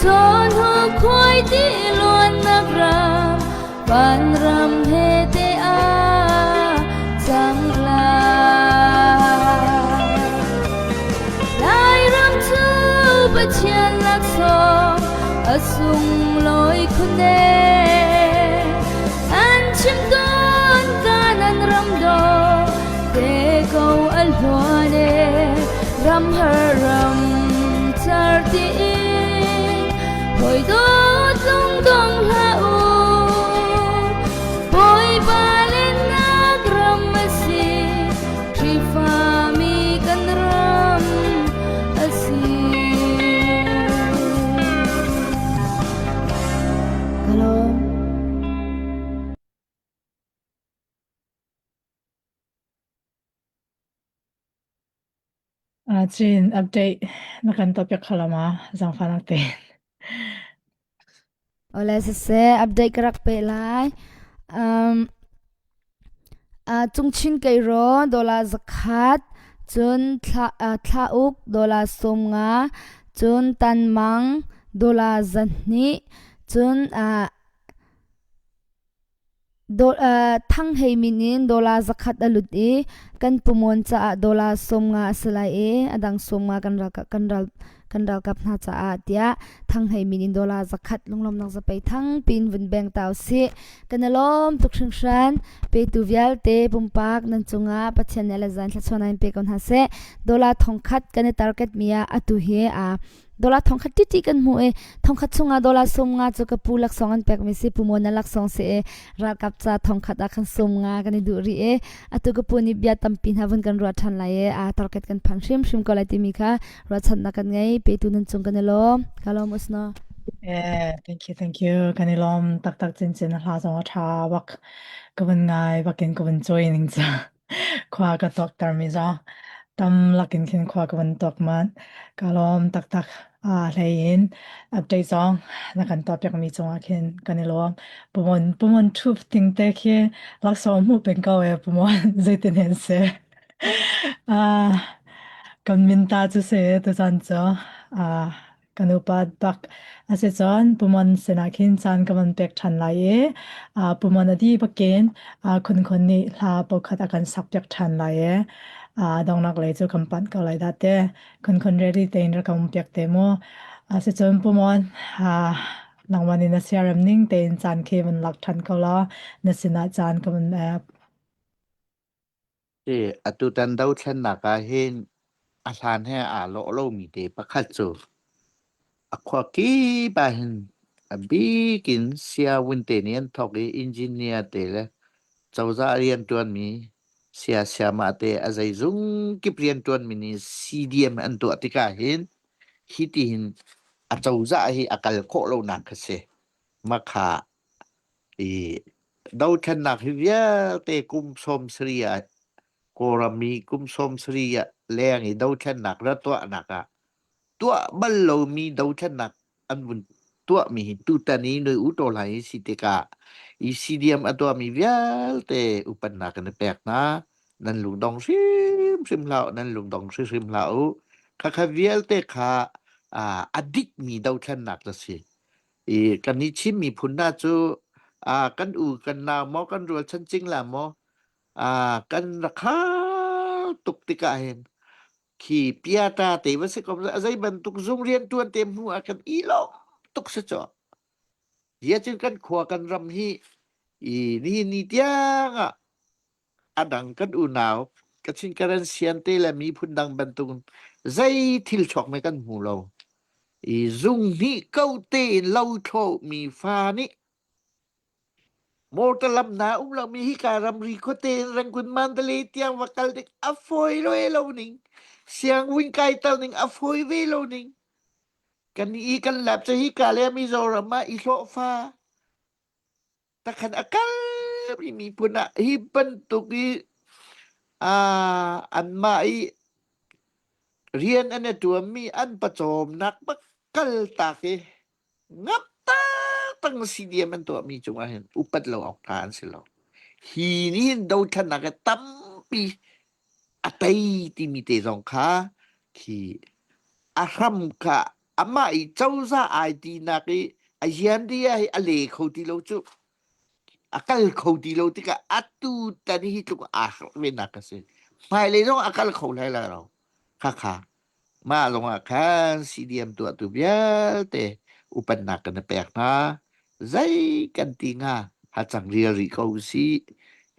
Cawhnuk khuai ti luannak ram vanram he te a cang lai. Lairam cu Pathian laksawng a sunglawi khun ee. An chim tawn kanan ram dawh te ko a hluan ee. Ram har ram car tiin hawi dawt lung dong hlah u. Bawipa lennak ram a si, Khrihfami kan ram a si. Hello. Chin update na kan topic khalama zangfanak te. Ole siseh update ka rak pe lai. Um, cungchin keiraw dollar zakhat, cun thla, thlauk dollar 50, cun tanmang dollar 200, cun Thang Hei min in dollar 100 a lut i kan pumon caah dollar 50 a si lai i a dang 50 kan ralkap kan ral kan ralkap hna caah tiah Thang Hei min in dollar 100 lunglawmnak zapei thang pin vun beng ta usih. Kan i lawm tuk hringhran. Petu vialte pumpak nan cungah Pathian nih le zan thluachuah in pe ko hna seh. Dollar 1000 kan i target mi ah atu hi a. Dollar thongkhat titi kan hmu i thongkhat chungah dollar 50 cu ka pu laksawng an pekmi si pu Mon na laksawng si i ralkap ca thongkhat ah khan 50 kan i duh rih i atu ka pu nih bia tampi hna vun kan ruah ṭhan lai i a target kan phan hrimhrim ko lai timi kha ruahchannak kan ngei petu nan cung kan i lawm ka lawm usno Yeah, thank you, thank you. Kan i lawm taktak chinchin hla zong a ṭha bak. Ka vun ngai bakin ka vun cawi ning ca. Khua ka tuakter mi zong tam lakin khin khua ka vun tuak manh. Ka lawm taktak. A hlei in update zong na kan tuahpiak mi cungah khin kan i lawm. Pumon pumon thup ting te khi laksawng hmuh peng ko e pumon zeitin hen si. Ah, kan min ta cu si tuzan cu. Ah, kan upat bak. Asicun pumon sinah khin caan ka van pek ṭhan lai i ah, pumon a dih bakin ah, khunkhun nih hla pakhat a kan sakpiak ṭhan lai i ah, donghnak lei cu kan panh ko lai dah te. Khunkhun ready tein rak ka um piak te mu. Asicun pumon ah, nangmah nih na siarem ning tein caan khi van lak ṭhan ko law na sinah caan ka van ep. Hi atutan dothlennak ah hin a hlan he aa lawh lomi te pakhat cu a khua kip ah hin a bik in sianginn te nih an thawk i engineer te le cozah rianṭuanmi saya sayamah te a zeizung kip rianṭuanmi nih CDM an tuah tikah hin hitihin a cozah hi a kal khawh lonak kha si. Makha I dothlennak hi vialte kum 70 ah Kawlram i kum 70 ah leng i dothlennak ra tuahnak ah tuah bal lomi dothlennak an vun tuahmi hi tutan i Noi U Taw Hlaing hi si tikah i CDM a tuahmi vialte upatnak kan i pek hna. Nan lungdong hrimhrim hlah u, nan lungdong hrimhrim hlah u. Khakha vialte kha a dikmi dothlennak a si. I kan i Chin miphun hna cu ah kan u kan nau maw kan rualchan cingla maw ah kan rak har tuk tikah hin khi piata te va si ko a zei bantuk zung riantuan te hmu ah kan i lawm tuk si cu. Hi cun kan khua kan ram hi i nihin ni tiang ah a dang kan unau Kachin Karen Sian te le miphun dang bantuk zei thil chuak me kan hmu lo. I zung hnih ko tein lo thlo mi fa nih motor lam na um lo mi hi ka ramri khuate in Rangoon Mandalay tiang va kal ding a fawi lo lo ning siang wing kai tal ning a fawi ve lo ning kan i kan lap che hi ka le Mizoram ah i hlawhfa takhan a kal mi miphun ah hi bantuk i anmah i rian an i ṭuanmi an pawcawmnak bak kal tak i ngap tang CDM an tuahmi cungah hin upat lo awk ṭha an si lo. Hi nih hin dothlennak hi tampi a tei timi te zong kha khi a hram kha amah i cozah ai tinak i a rianria hi a le kho ti lo cu a kal kho ti lo tikah atu tan hi tluk aa hrelh ve nak a si hmailei zong a kal kho lai lo khakha mah zong ah khan CDM tuahtu vialte upatnak kan i pek hna zei kan ti hnga hacang rial rih ko usih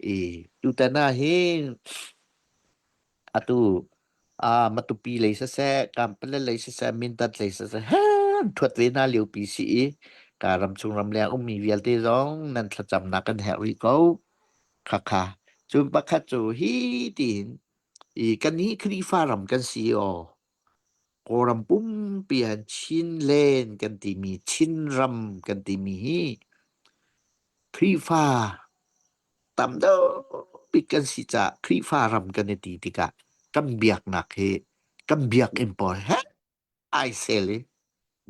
i tutan ah hin Atu ah Matupi lei siseh, Kampala lei siseh, Mindat lei siseh, han ṭhuat ve hna liopi si i ka ramchung ramleng ummi vialte zong nan thlacamnak kan herh rih ko. Khakha. Cun pakhat cu hi tiin i kannih Khrihfa ram kan si aw. Kawlram pumpi han Chinland kan timi Chinram kan timi hi Khrihfa tam deuh bik kan si caah Khrihfa ram kan i ti tikah kan biaknak hi kan biakinn pawl he ai sel i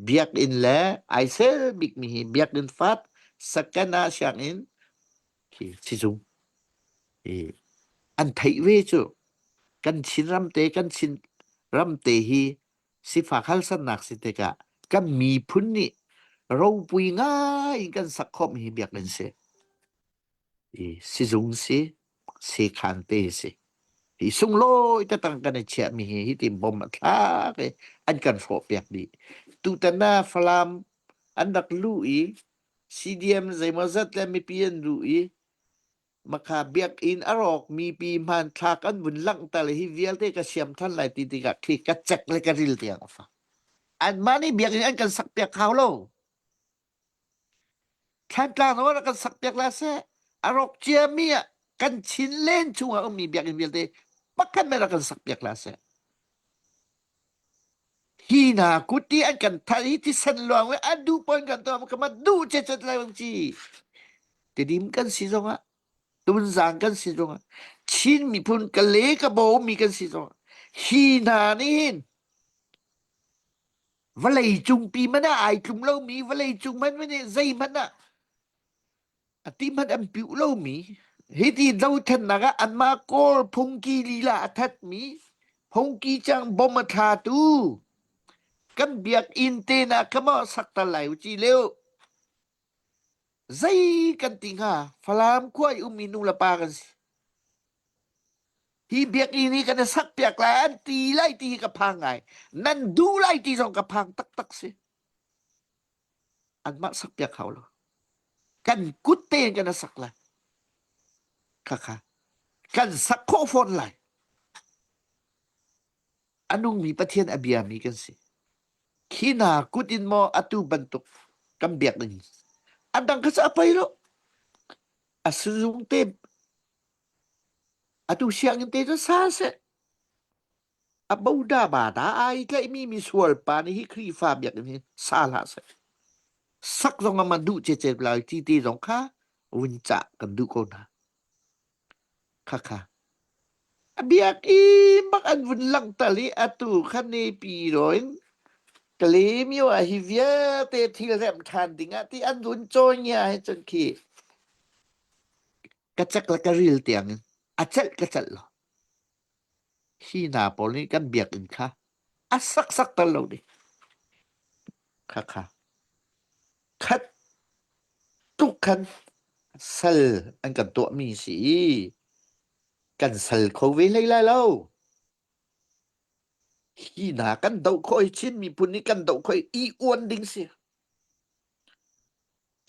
biakinn le ai sel bikmi hi biakinn fat second ah sianginn khi sizung hi an theih ve cu kan Chinram te kan Chin ram te hi sifak halsannak si tikah kan miphun nih ropui ngai in kan sak khawhmi hi biakinn si. I sizung si, sekhan te si. Hi sunglawi tatang kan i chiahmi hi hitin bom a thlak i an kan hrawhpiak dih. Tutan ah Falam an rak luh i CDM zeimawzat le mipi an luh i Makha biakinn a rawkmi pi hmanthlak an vun langhter i hi vialte ka siam than lai ti tikah khi ka cek le ka ril tiang a fak. Anmah nih biakinn an kan sakpiak hau lo. Thlantlang zong rak kan sakpiak la seh. A rawk ciami ah kan Chin len chungah ummi biakinn vialte pakhat men rak kan sakpiak la seh. Hi hna kut i an kan thal hi thisen luang le an duh pon kan tuah ka ma duh che chet lai bang ci. Tidim kan si zongah Tunzang kan si zongah Chin miphun ka le ka bo mi kan si zongah hi hna nih hin vawlei cungpi man ah ai tlum lomi vawlei cung man nih zeihmanh ah a ti hmanh an piuh lomi hiti dothlennak ah anmah Kawl phungki lila a thatmi phungki cang bom a thlatu kan biakinn te na kha maw sak tal lai u ci leu Zei kan ti hnga? Falam khua i ummi nu le pa kan si. Hi biakinn hi kan i sakpiak lai an ti lai ti hi ka phang ngai. Nan duh lai ti zong ka phang taktak si. Anmah sakpiak hau lo. Kan kut tein kan i sak lai. Khakha. Kan sak khawh fawn lai. A nungmi Pathian a biami kan si. Khi hna kut in maw atu bantuk kan biak ding. A dang kha cu a poi lo. A sizung te atu sianginn te cu sa seh. A boda ba da ai tlaihmi misual pa nih hi Khrihfa biakinn hi sa hlah seh. Sak zong a man duh cecet lai ti te zong kha vun cah kan duh ko hna. Khakha. A biakinn bak an vun langhter i atu kha Naypyidaw in Kalaymyo ah hi vialte thil remh ṭhan dingah ti an vun cawi ah hin cun khi ka cek le ka ril tiang in a celh ka celh lo. Hi hna pawl nih kan biakinn kha a saksak tal lo ding. Khakha. Khat tuk khan sal an kan tuahmi si i kan sal kho ve hlei lai lo. Hi hna kan doh khawh i Chin miphun nih kan doh khawh i i uan ding si.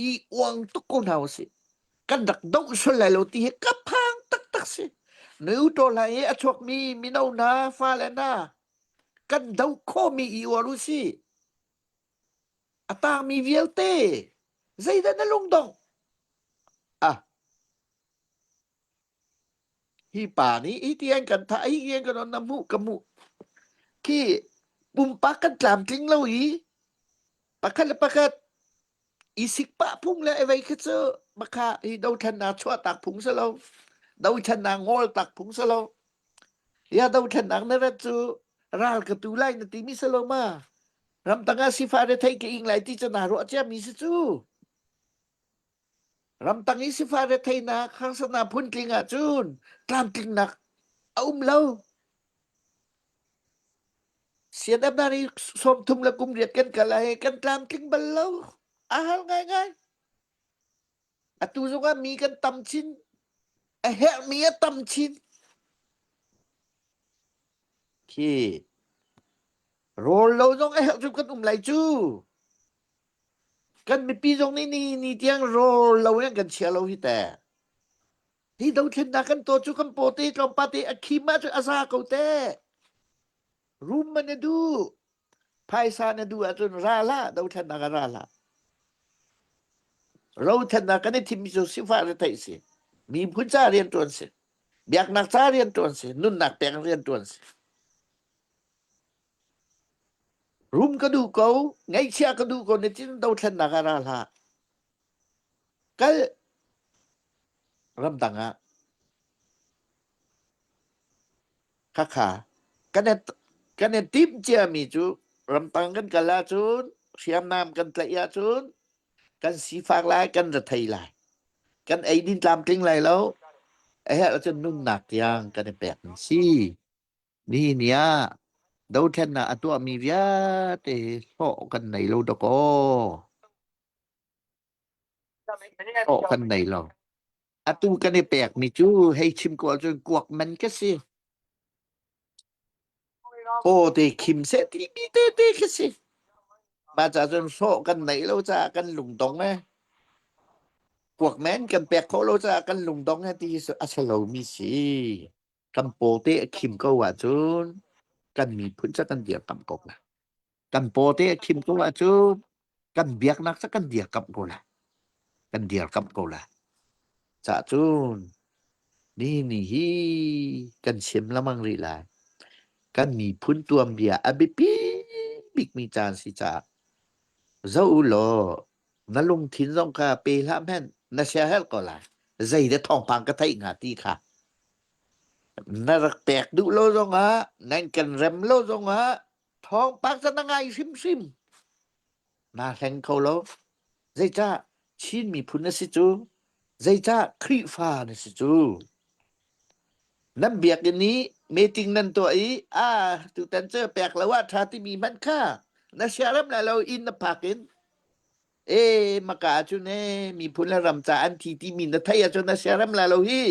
I uang tuk ko hna usih. Kan rak doh sual lai lo ti hi ka phang taktak si. Neutral lai i a chuakmi mino hna fale hna kan doh khawhmi i uar usih. A tangmi vialte zeidah na lungdongh? Ah, hi pa nih hi ti an kan thah, hi ti an kan on na hmuh ka hmuh. Khi pumpak kan tlamtling lo i pakhat le pakhat i sikpah phung le evei khi cu makha hi dothlennak chuahtak phung si lo dothlennak ngawltak phung si lo ya dothlennak na rat cu ral ka tu lai na timi si lo ma ramtang ah sifah rethei ka ing lai ti cu naa ruah ciami si cu ramtang i sifah retheinak harsatnak phuntling ahcun tlamtlingnak a um lo CNF hna nih 30 le kum riat kan kal ah kan tlamtling bal lo a hal ngaingai atu zongah mi kan tam chin a herhmi a tam chin khi rawl lo zong a herh cu kan um lai cu kan mipi zong nih ni ni tiang rawl lo in kan chia lo hi te hi dothlennak kan to cu kan paw te tlawmpal te a khim ah cun a za ko te rum man na duh phaisa na duh ahcun ra hlah dothlennak ah ra hlah rothennak kan i thimmi cu sifah retheih si miphun ca rianṭuan si biaknak ca rianṭuan si nunnak pek rianṭuan si Rum ka duh ko, ngaihchia ka duh ko na tin dothlennak ah ra hlah. Kal ramdang ah khakha kan i kan i timh ciami cu ramtang kan kal ahcun hriamnam kan tlaih ahcun kan sifak lai kan rethei lai kan eidin tlamtling lai lo a herh ahcun nunnak tiang kan i pek mi si Nihin ni ah dothlennak a tuahmi vialte hi hlawh kan nei lo dakaw. Hlawh kan nei lo. Atu kan i pekmi cu hei chim ko ahcun kuak man ka si. Paw te khim seh timi te te khi si. Mah ca cun hlawh kan neih lo caah kan lungdong eh. Kuak men kan pek khawh lo caah kan lungdong eh ti hi a si lomi si. Kan paw te a khim ko ahcun kan miphun cu kan dirkamh ko lai. Kan paw te a khim ko ahcun kan biaknak cu kan dirkamh ko lai. Kan dirkamh ko lai. Cah cun ni ni hi kan chim lamang rih lai. Kan miphun tuanbia a biapi bikmi caan si caah zoh u law na lungthin zong kha pe hlah hmanh na siaherh ko lai. Zei dah thawngpang ka theih hnga ti kha. Na rak pek duh lo zongah, nan kan rem lo zongah thawngpang cu na ngai hrimhrim. Naa hleng kho lo. Zeicah Chin miphun na si cu? Zeicah Khrihfa na si cu? Nan biakinn i meeting nan tuah i ah tutan cu pek lo ah ṭha timi hmanh kha na siarem lai lo inn na phak in e maka cu ne miphun le ram ca an thi timi na theih ahcun na siarem lai lo hi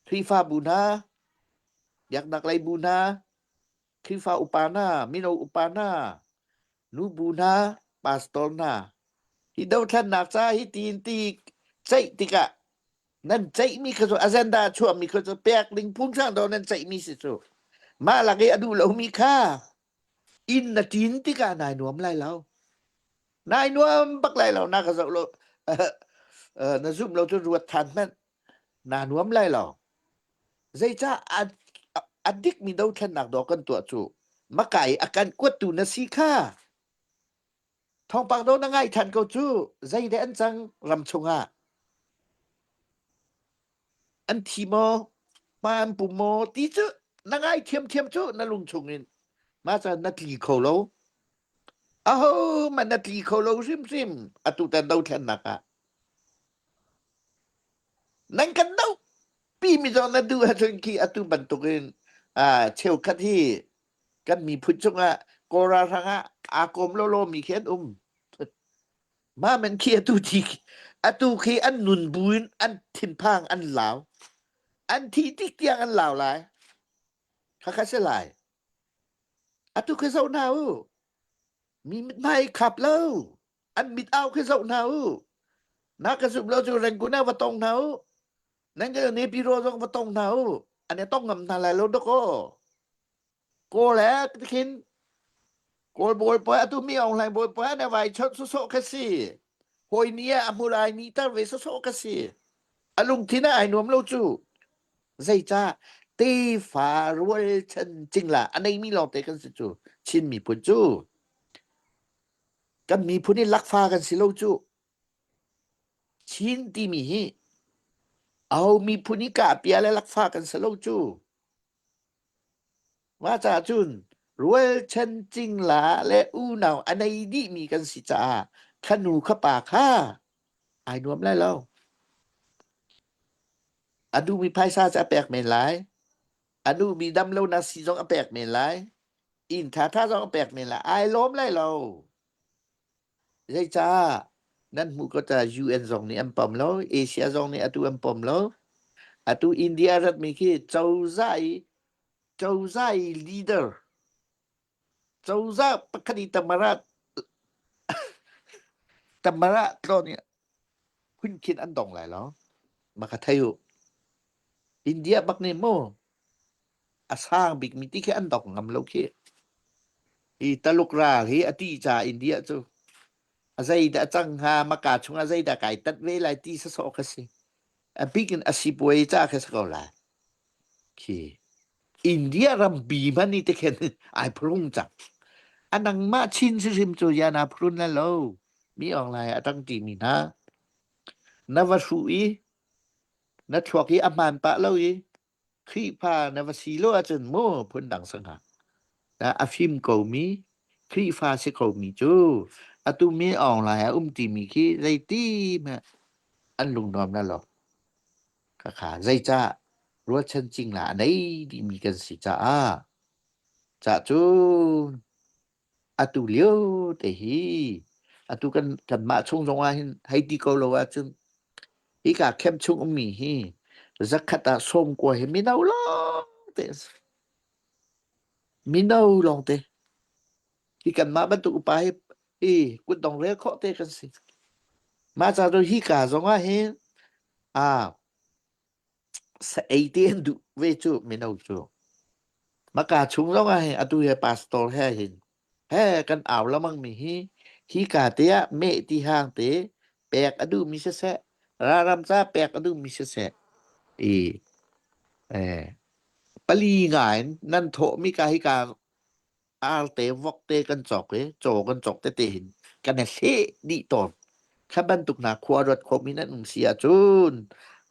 Khrihfabu hna biaknak lei bu hna Khrihfa upa hna mino upa hna nubu hna pastor hna hi dothlennak ca hi tiin ti ceih tikah nan ceihmi kha cu agenda chuahmi kha cu pek ding phunghrang do nan ceihmi si cu mah lak i a duh lomi kha inn na ṭin tikah nai nuam lai lo nai nuam bak lai lo na ka zoh lo na zumh lo cu ruat than hmanh na nuam lai lo zeicah a a dikmi dothlennak dawh kan tuah cu makai a kan kuattu na si kha Thawngpang do na ngai than ko cu zei deh an cang ram chungah an thi maw hma an pum maw ti cu na ngai thiamthiam cu na lung chung in mah ca na tli kho lo aho man na tli kho lo hrimhrim atu tan dothlennak ah nan kan do pi mi zong na duh ahcun khi atu bantukin ah cheukhat hi kan miphun cungah Kawl ralhrang ah aa kawm lawlaw mi khi an um. Mah men khi atu thi atu khi an nun buin an thinphang an lau. An thi tik tiang an lau lai. Khakha si lai. Atu khi zoh hna u. Mi mithmai khap lo. An mit au khi zoh hna u. Na ka zumh lo cu Rangoon ah va tong hna u. Nan ka Nepiro zong va tong hna u. An i tong ngam hna lai lo dakaw. Kawl he khin Kawl bawi pa atu mi Aung Hlaing bawi pa na vai chawt sawsawh ka si. Hawi ni ah a hmu lai ni tar ve sawsawh ka si. A lungthin ah ai nuam lo cu. Zeicah tefa rualchan cingla a neimi lawngte kan si cu Chin miphun cu. Kan miphun hi lakfa kan si lo cu. Chin timi hi aho miphun hi kahpia le lakfa kan si lo cu. Mah caah cun rualchan cingla le unau a nei dihmi kan si caah kha nu kha pa kha ai nuam lai lo. A duhmi phaisa cu a pek men lai. A duhmi damlonak sii zong a pek men lai. Inn ṭhaṭha zong a pek men lai. Ai lawm lai lo. Zeicah nan hmuh ko ta UN zong nih an pom lo, Asia zong nih atu an pom lo. Atu India ratmi khi cozah i cozah i leader cozah pakhat i tamara tamara tlawn i phunkhin an dong lai lo. Ma ka thei u. India bak nih mu a sang bikmi ti khi an dong ngam lo khi. Hi Taluk ral hi a ti ca India cu a zeidah a cang hnga maka chungah zeidah kai tat ve lai ti sasawh kha si. A bik in a sipuai ca kha si ko lai. Khi India rampi hmanh nih te khin ai phurung cang. A nangmah Chin hrimhrim cu yana phurun la lo. Mi ong lai a tang ti mi hna. Na va hruh i na thluak i a hmaan pah lo i Khrihfa na va si lo ahcun mu phundang si hnga. A fim komi Khrihfa si komi cu atu mi Aung Lai a um timi khi zeiti hmanh an lungnuam na lo. Khakha zeicah rualchan cingla a nei dihmi kan si caah cah cun atu lio te hi atu kan kanmah chung zong ah hin hei ti ko lo ahcun hika camp chung ummi hi zakhat ah 90 hi mino lawng te an si. Mino lawng te. Hi kanmah bantuk upa hi hi kutdong rel khawh te kan si. Mah ca cu hika zong ah hin ah sa ei te an duh ve cu mino cu. Maka chung zong ah hin atu he pastor he hin. He kan au lengmang mi hi hika te ah meh ti hang te pek a duhmi siseh, ralram ca pek a duhmi siseh, i eh, pali nga in nan thawhmi ka hika arte vok te kan cawk i caw kan cawk tete hin kan i hleh dih tawn. Kha bantuk hna khua ruat khomi nan um si ahcun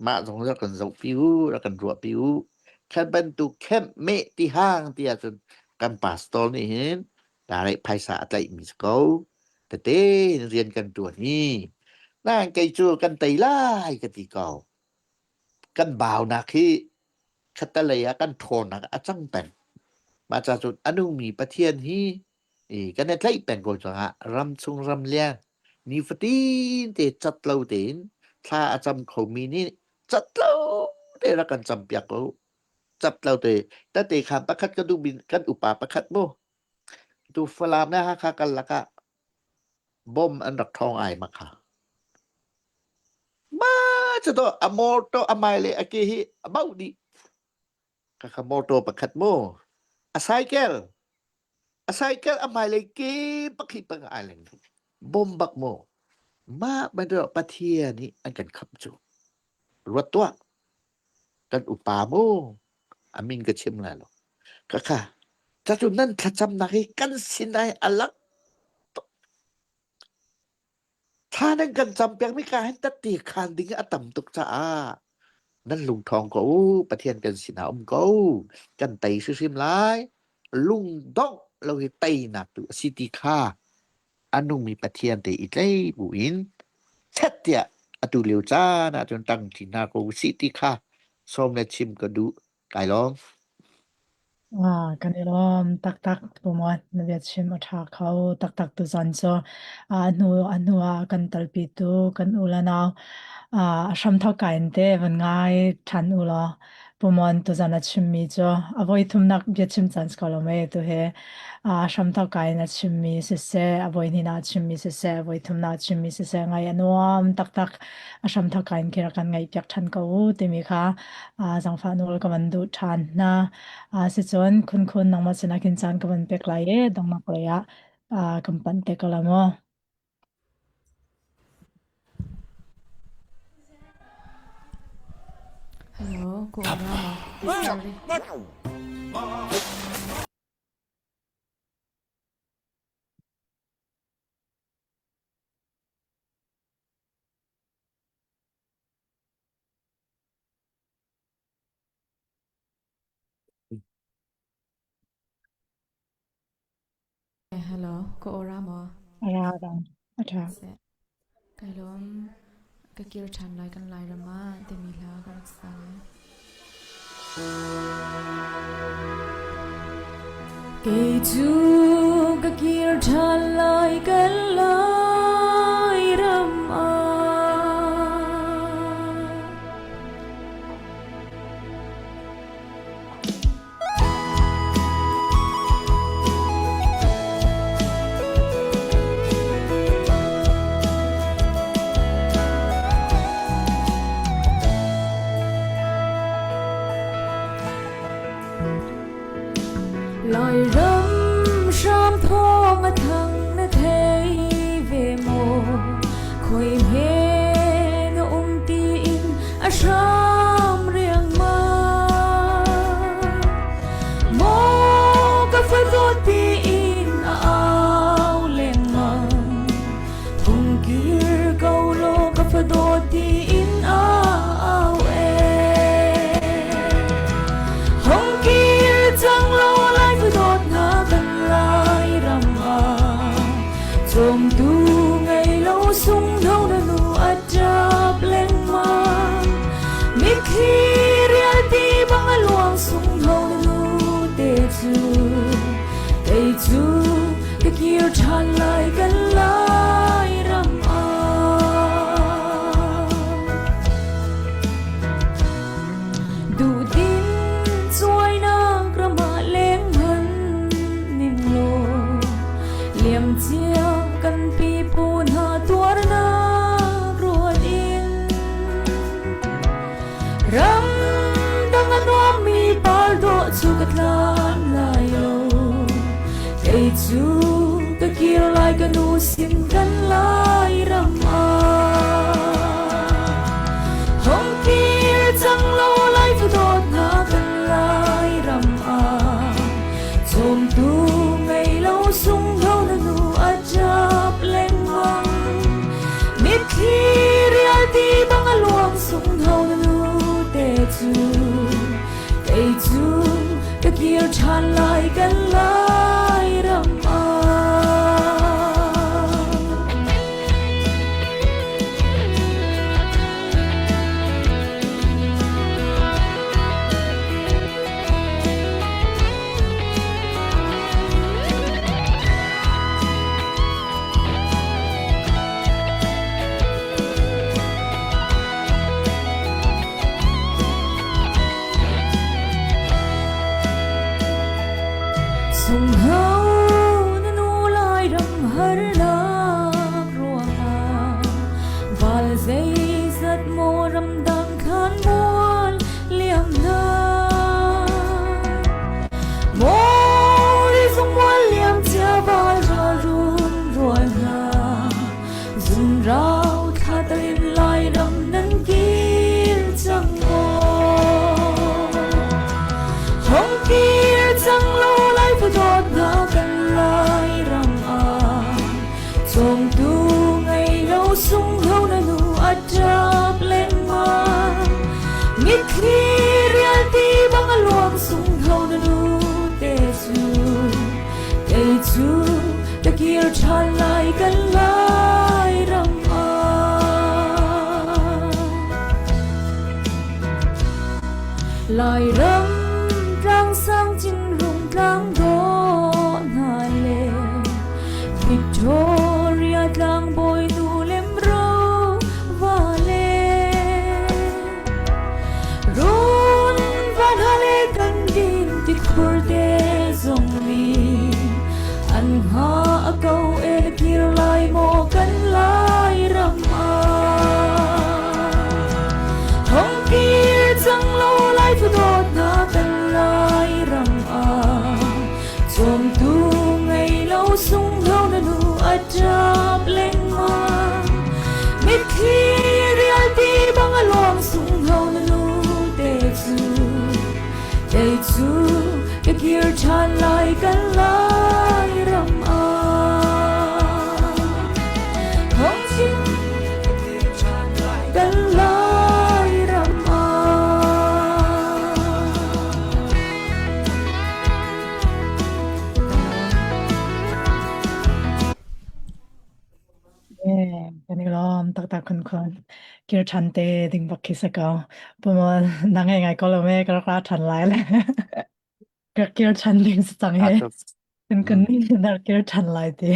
mah zong rak kan zohpi u, rak kan ruahpi u. Kha bantuk kemh meh ti hang ti ahcun kan pastor nih hin darek phaisa a tlaihmi si ko. Tete in rian kan ṭuan i nain kei cu kan tei lai ka ti ko. Kan baunak hi khattelei ah kan ṭhawnnak a cang peng. Mah ca cun a nungmi Pathian hi i kan i tlaih peng ko caah ramchung ramleng nifatin te cat lo tein thla a cam khomi nih cat lo te rak kan campiak ko. Cat lo te tete khan pakhat ka duhmi kan upa pakhat mu tu Falam le Hakha kal lakah bom an rak ṭhawng ai ma kha. Ma cu to a motor a mai le a ke hi a bauh dih. Kaka motor pakhat mu. A cycle. A cycle a hmailei ke pakhi pang ai leng. Bom bak mu. Mah bantuk Pathian nih an kan kham cu. Ruat tuah. Kan upa mu. A min ka chim lai lo. Kaka. Catu nan thlacamnak hi kan sinai a lang tuk. Thla nan kan campiakmi ka hin tatti khaan ding a tam tuk caah nan lungṭhawng ko u. Pathian kan sinah um ko. Kan tei hrimhrim lai. Lungdongh lo hi teinak tu a si ti kha a nungmi Pathian te i tlei buin chet tiah atu lio caan ahcun ṭang ṭi hna ko usih ti kha sawm le chim ka duh. Kai lawm. Ah, kan i lawm taktak Pumuan na biachim a ṭha kho taktak tuzan cu a hnu ah kan talpitu kan u le nau a hramthawk ka in te van ngai ṭhan u law Pumuan tuzan a chimmi cu a voi thumnak biachim caan si ko lo mei tu hi a hramthawk ka in a chimmi siseh a voi hnihnak a chimmi siseh a voi thumnak a chimmi siseh ngai a nuam taktak a hramthawk ka in khi rak kan ngaihpiak ṭhan ko u timi kha zaangfah nawl ka van duh ṭhan hna. Sicun khunkhun nangmah sinah khin caan ka van pek lai i donghnak lei ah kan panh te ko la mu. Hello, ko Rama. Sorry. Hello, ka ora maw? Ra dang. A ṭha. Seh. Kai lawm ka kir ṭhan lai kan Lairam ah timi hla ka rak sa lai. Kei cu ka kir ṭhan lai kan Lairam ah. Lairam hram thawng a thang na thei ve maw? Khoi hme na um tiin a hram riangmang. Maw ka fadawt tiin a au lengmang. Hung kir ko law ka fadawt tiin a au ee. Hung kir cang law lai fadawt hna kan lai ram ah. Cawmtu ngei lo sungtho na nu a ṭap lengmang. Mitthli rialti bang a luang sungtho na nu te cu. Kei cu ka kir ṭhan lai kan lai ram ah. Duhdin cuainak ram ah leng han ning law liam cia kan pipu hna tuarnak ruat in ram dang a nuammi par dawh cu ka tlan lai lo kei cu. lai ka nu sin kan lai ram ah. Hong kir cang lo lai phu dawt na kan lai ram ah. Cawmtu ngei lo sung ho na nu a ṭap lengmang. Mitthli rialti bang a luang sung ho na nu te cu. Kei cu ka kir ṭhan lai kan lai ram ah. Sungho na nu Lairam harnak ruangah val zeizat maw ramdang khan mual liam na Maw rizung mual liam cia val ral run rual hna Zunrau thla in Lairam nan kir cang maw? Hong kir cang lo lai phu dawtnak kan Lairam ah Cawmtu ngei lo sungho na nu a ṭap lengmang Mitthli rialti bang a luang sungho na nu te cu Kei cu ka kir ṭhan lai kan lai ram ah. Lairam tlangsang cinrung tlang dawh hna le Victoria tlangbawi nu lemro va le Run van hale kan din ti khur te zong mi an ha a ko e kir lai maw kan lai ram ah hong kir cang lo lai phu dawt na kan lai ram ah cawmtu ngei lo sung ho na nu a ṭap lengmang mitthli rialti bang a luang sung ho na nu te cu kei cu ka kir ṭhan lai kan lai ram ah hong chin ka kir ṭhan lai kan lai ram ah. Kan i lawm taktak khunkhun. Kir ṭhan te ding bak khi si ko. Pumon na ngei ngai ko lo me ka rak ra ṭhan lai le. Ka kir ṭhan ding si cang hi. Kan kan nih na kir ṭhan lai ti.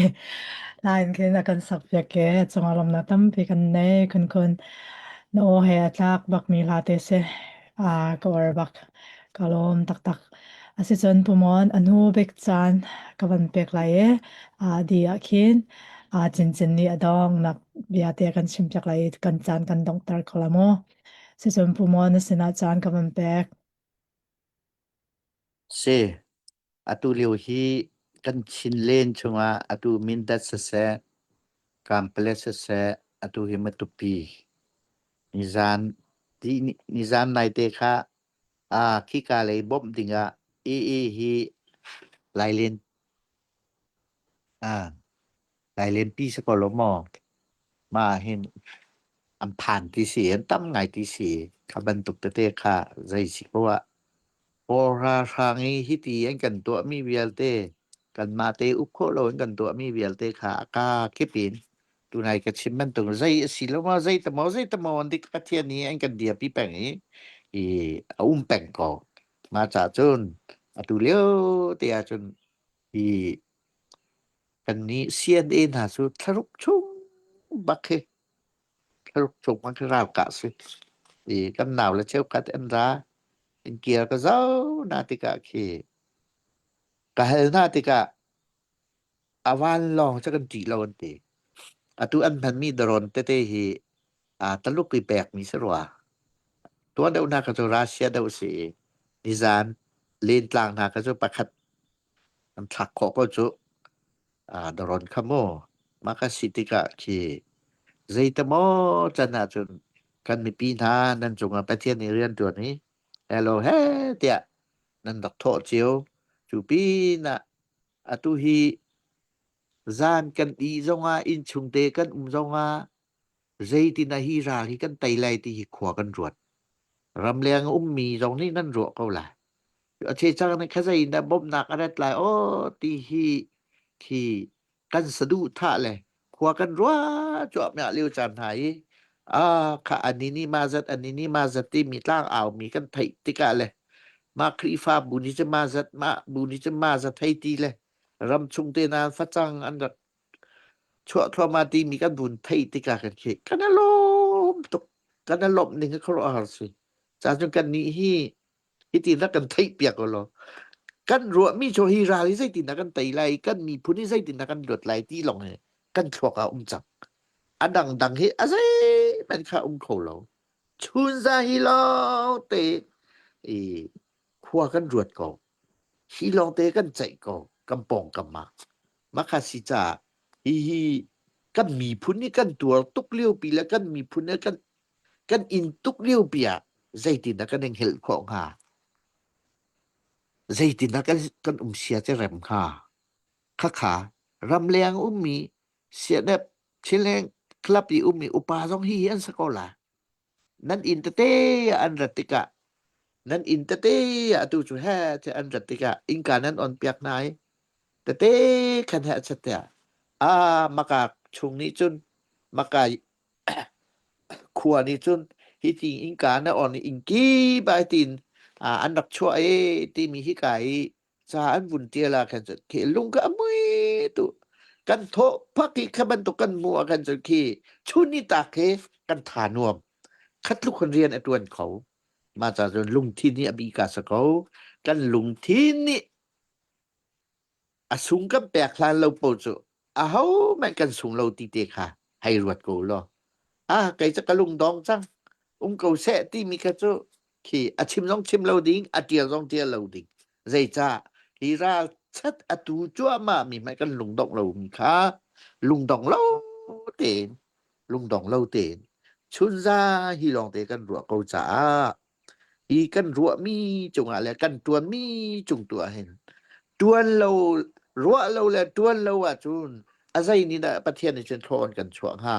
Lain khin a kan sak piak ke cungah lawmnak tampi kan nei khunkhun. Na aw he a tlak bak mi hla te si. Ah ka uar bak. Ka lawm taktak. Asicun Pumon a hnu bik caan ka van pek lai i aa di ah khin aa Cincin nih a dongnak bia te kan chimpiak lai i kan caan kan donghter kho la maw? Sicun Pumon na sinah caan ka van pek. Si, atu lio hi kan Chinlen chungah atu Mindat siseh, Kampale siseh, atu hi Matupi nizan ti nizan naite kha Ah, khika lei bawmh dingah AA hi Lailen ah Lailenpi si ko lo maw? Mah hin an phan ti si, an tam ngai ti si. Kha bantuk tete kha zei si ko ah Kawl ralhrang i hiti an kan tuahmi vialte kanmah te uk khawh lo in kan tuahmi vialte kha a ka kip in tunai ka chim bantuk zei a si lo maw zei te maw zei te maw an ti Pathian nih an kan dirpi peng i i a um peng ko mah ca cun atu lio te ah cun hi kan nih CNA hna cu thlaruk chung bak hi thlaruk chung bak hi ralkah si i kan nau le cheukhat an ra in kir ka zau na tikah khi ka hal hna tikah A vanlawng cu kan ṭih lo an ti. Atu an hmanmi drone tete hi aa Taluk i pekmi si rua. Tuan deuh hna kha cu Russia deuh si i nizan lentlang hna kha cu pakhat an thlak khawh ko cu. Daron kha mu mah ka si tikah khi zeite maw can ahcun kan mipi hna nan cungah Pathian nih rian ṭuan hi hello he tiah nan rak thawh cio. Cu pinah atu hi zan kan ih zongah innchung te kan um zongah zeitin ah hi ral hi kan tei lai ti hi khua kan ruat. Ramleng a ummi zong nih nan ruah ko lai. A checang nih khazei in dah bawmhnak a rat lai aw ti hi khi kan saduhthah le khua kan ruah cuahmah lio caan hna i ah kha ani ni ma zat ani ni ma zat timi tlang au mi kan theih tikah le mah Khrihfabu nih cun ma zat mah bu nih cun ma zat hei ti le ram chung te na facang an rak chuah thluahmah timi kan vun theih tikah kan khi kan i lawm tuk kan i lawmh ning hi khuaruahhar si ca cun kan nih hi hiti na kan theih piak law kan ruahmi cu hi ral hi zeitin dah kan tei lai kan miphun hi zeitin dah kan luat lai ti lawng hi kan thluak ah um cang a dangdang hi a zeihmanh kha um kho lo chunza hi lawng te i khua kan ruat ko hi lawng te kan ceih ko kan pawngkam ah makha si caah hihi kan miphun nih kan tuar tuk lio pi le kan miphun nih kan kan in tuk lio pi ah zeitindah kan in helh khawh hnga? Zeitindah kan kan um sia te rem hnga? Khakha ramleng ummi sianep Chinleng club i ummi upa zong hi hi an sa ko la. Nan inn tete an rat tikah nan inn tete atu cu he te an rat tikah innka nan on piak hna i tete khan he chat tiah a maka chung nih cun maka Khua nih cun hi ti innka na on i innki bai tiin an rak chuah i timi hika i ca an vun ṭial ah khan cun khi lung kha a mui tu kan thawh phak i kha bantuk kan hmuh ah khan cun khi chun ni tak khi kan tha nuam khat tluk khan rian a ṭuan kho mah ca cun lungthin hi a bi ka sa ko kan lungthin nih a sung kan pek hlan lo paoh cu ahohmanh kan sung lo ti te kha hei ruat ko law ah kei cu ka lungdong cang um ko seh timi kha cu khi a chim zong chim lo ding a tial zong tial lo ding zeicah hi ral chat atu cuahmah mi hmanh kan lungdongh lo mi kha lungdong lo tein lungdong lo tein chunza hi lawng te kan ruah ko caah Hi kan ruahmi cungah le kan ṭuanmi cung tu ah hin ṭuan lo ruah lo le ṭuan lo ahcun a zei nih dah Pathian nih cun thlaw an kan chuah hnga?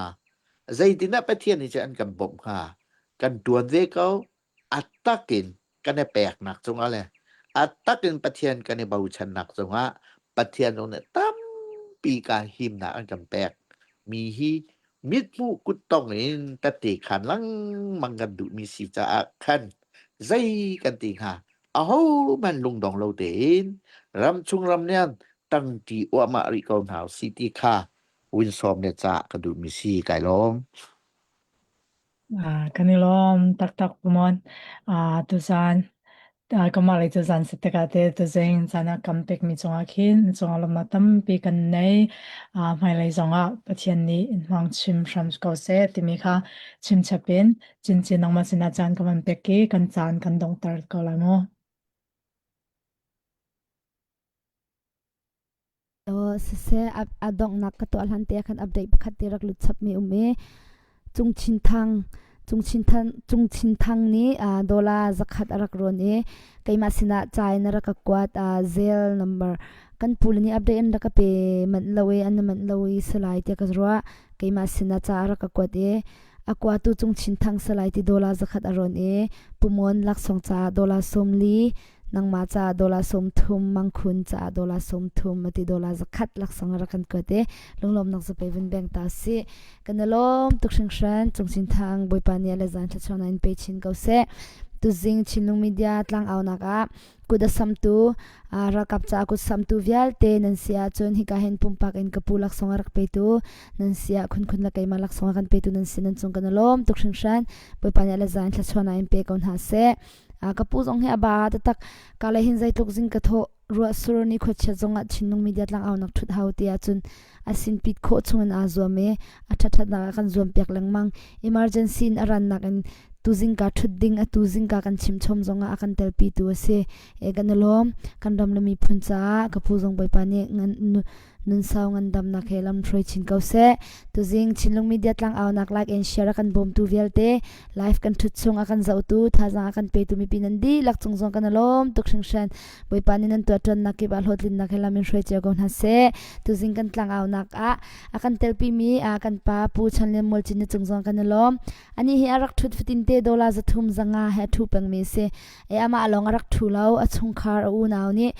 Zeitin dah Pathian nih cun an kan bawmh hnga? Kan ṭuan ve ko. A tak in kan i peknak cungah le a tak in Pathian kan i bochannak cungah Pathian zong nih tampi ka himnak an kan pek mi hi mithmuh kuttong in tette khan lengmang kan duhmi si caah khan zei kan ti hnga ahohmanh lungdong lo tein ramchung ramlian tangṭi uahmah rih ko hna usih ti kha winsawm le cah ka duhmi si kai lawm. Kan i lawm taktak Pumon. Tuzaan kanmah lei tuzaan si tikah te tuzing caan ah kam pekmi cungah khin cungah lawmhnak tampi kan nei. Hmailei zongah Pathian nih in hmang chim hram ko seh timi kha chimchap in cincin nangmah sinah caan ka van pek i kan caan kan donghter ko lai mu. Siseh a donghnak ka tuah hlan te ah khan update pakhat te rak lut chapmi um i Cung Chin Thang Cung Chin Thang Cung Chin Thang nih dollar zakhat a rak rawn i keimah sinah ca in a rak ka kuat Zelle number kan pu le nih update an rak ka pe manh lo i an manh lo i salai tiah ka ruah keimah sinah ca a rak ka kuat i a kuatu Cung Chin Thang salai ti dollar zakhat a rawn i Pumon laksawng caah dollar 40 nangmah caah dollar 30 mangkhun caah dollar 30 ati dollar zakhat laksawng rak kan kuat i lunglawmnak zapei vun beng ta si kan i lawm tuk hringhran cungchin thang bawipa nih le zan thlachuan in pe chin ko seh tuzing chinlung media tlangaunak ah kut a samtu ralkap caah kut samtu vialte nan si ahcun hika hin pumpak in ka pu laksawng a rak petu nan si ah khunkhun le keimah laksawng a kan petu nan si nan cung kan i lawm tuk hringhran bawipa nih le zan thlachuan in pe ko hna seh ka pu zong hi a ba taktak ka le hin zeitluk zing ka thawh ruah sur ni khuachiat zongah Chinlung media tlang aunak thut hau ti ahcun a sin pit khawh chungin aa zuam i a ṭhatṭhatnak ah kan zuam piak lengmang emergency in a rannak in tuzingka ṭhut ding atu zingka kan chim chom zongah a kan telpi tu a si e kan i lawm kan ram le miphun caah ka pu zong bawipa nih ngan. Nunsau ngandamnak he lam hruai chin ko seh. Tuzing Chinlung Media tlangaunak like and share a kan bawmtu vialte, live kan ṭhut chung a kan zohtu, thazaang a kan petu mipi nan dihlak cung zong kan i lawm tuk hringhran. Bawipa nih nan tuahṭuannak kip ah hlawhtlinnak he lam in hruai cio ko hna seh. Tuzing kan tlangaunak ah a kan telpimi a kan pa Pu Chan Lian Mual Cin na cung zong kan i lawm. Anih hi a rak ṭhut fatin te dollar 300 zanga he a ṭhu pengmi a si. E amah lawng a rak ṭhu lo, a chungkhar a unau nih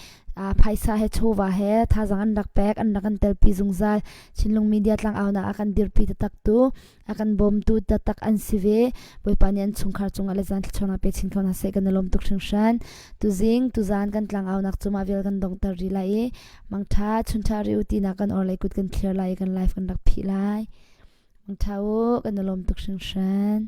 phaisa he chawva he thazaang an rak pek, an rak kan telpi zungzal. Chinlung Media tlangaunak a kan dirpi taktak tu, a kan bawmtu taktak an si ve. Bawipa nih an chungkhar cungah le zan thluachuahnak pe chin ko hna seh kan i lawm tuk hringhran. Tuzing, tuzan kan tlangaunak cu mah vial kan donghter rih lai i mangṭha, chunṭha ri u tinak kan or lei kut kan thlir lai i kan live kan rak phih lai. Mangṭha u, kan i lawm tuk hringhran.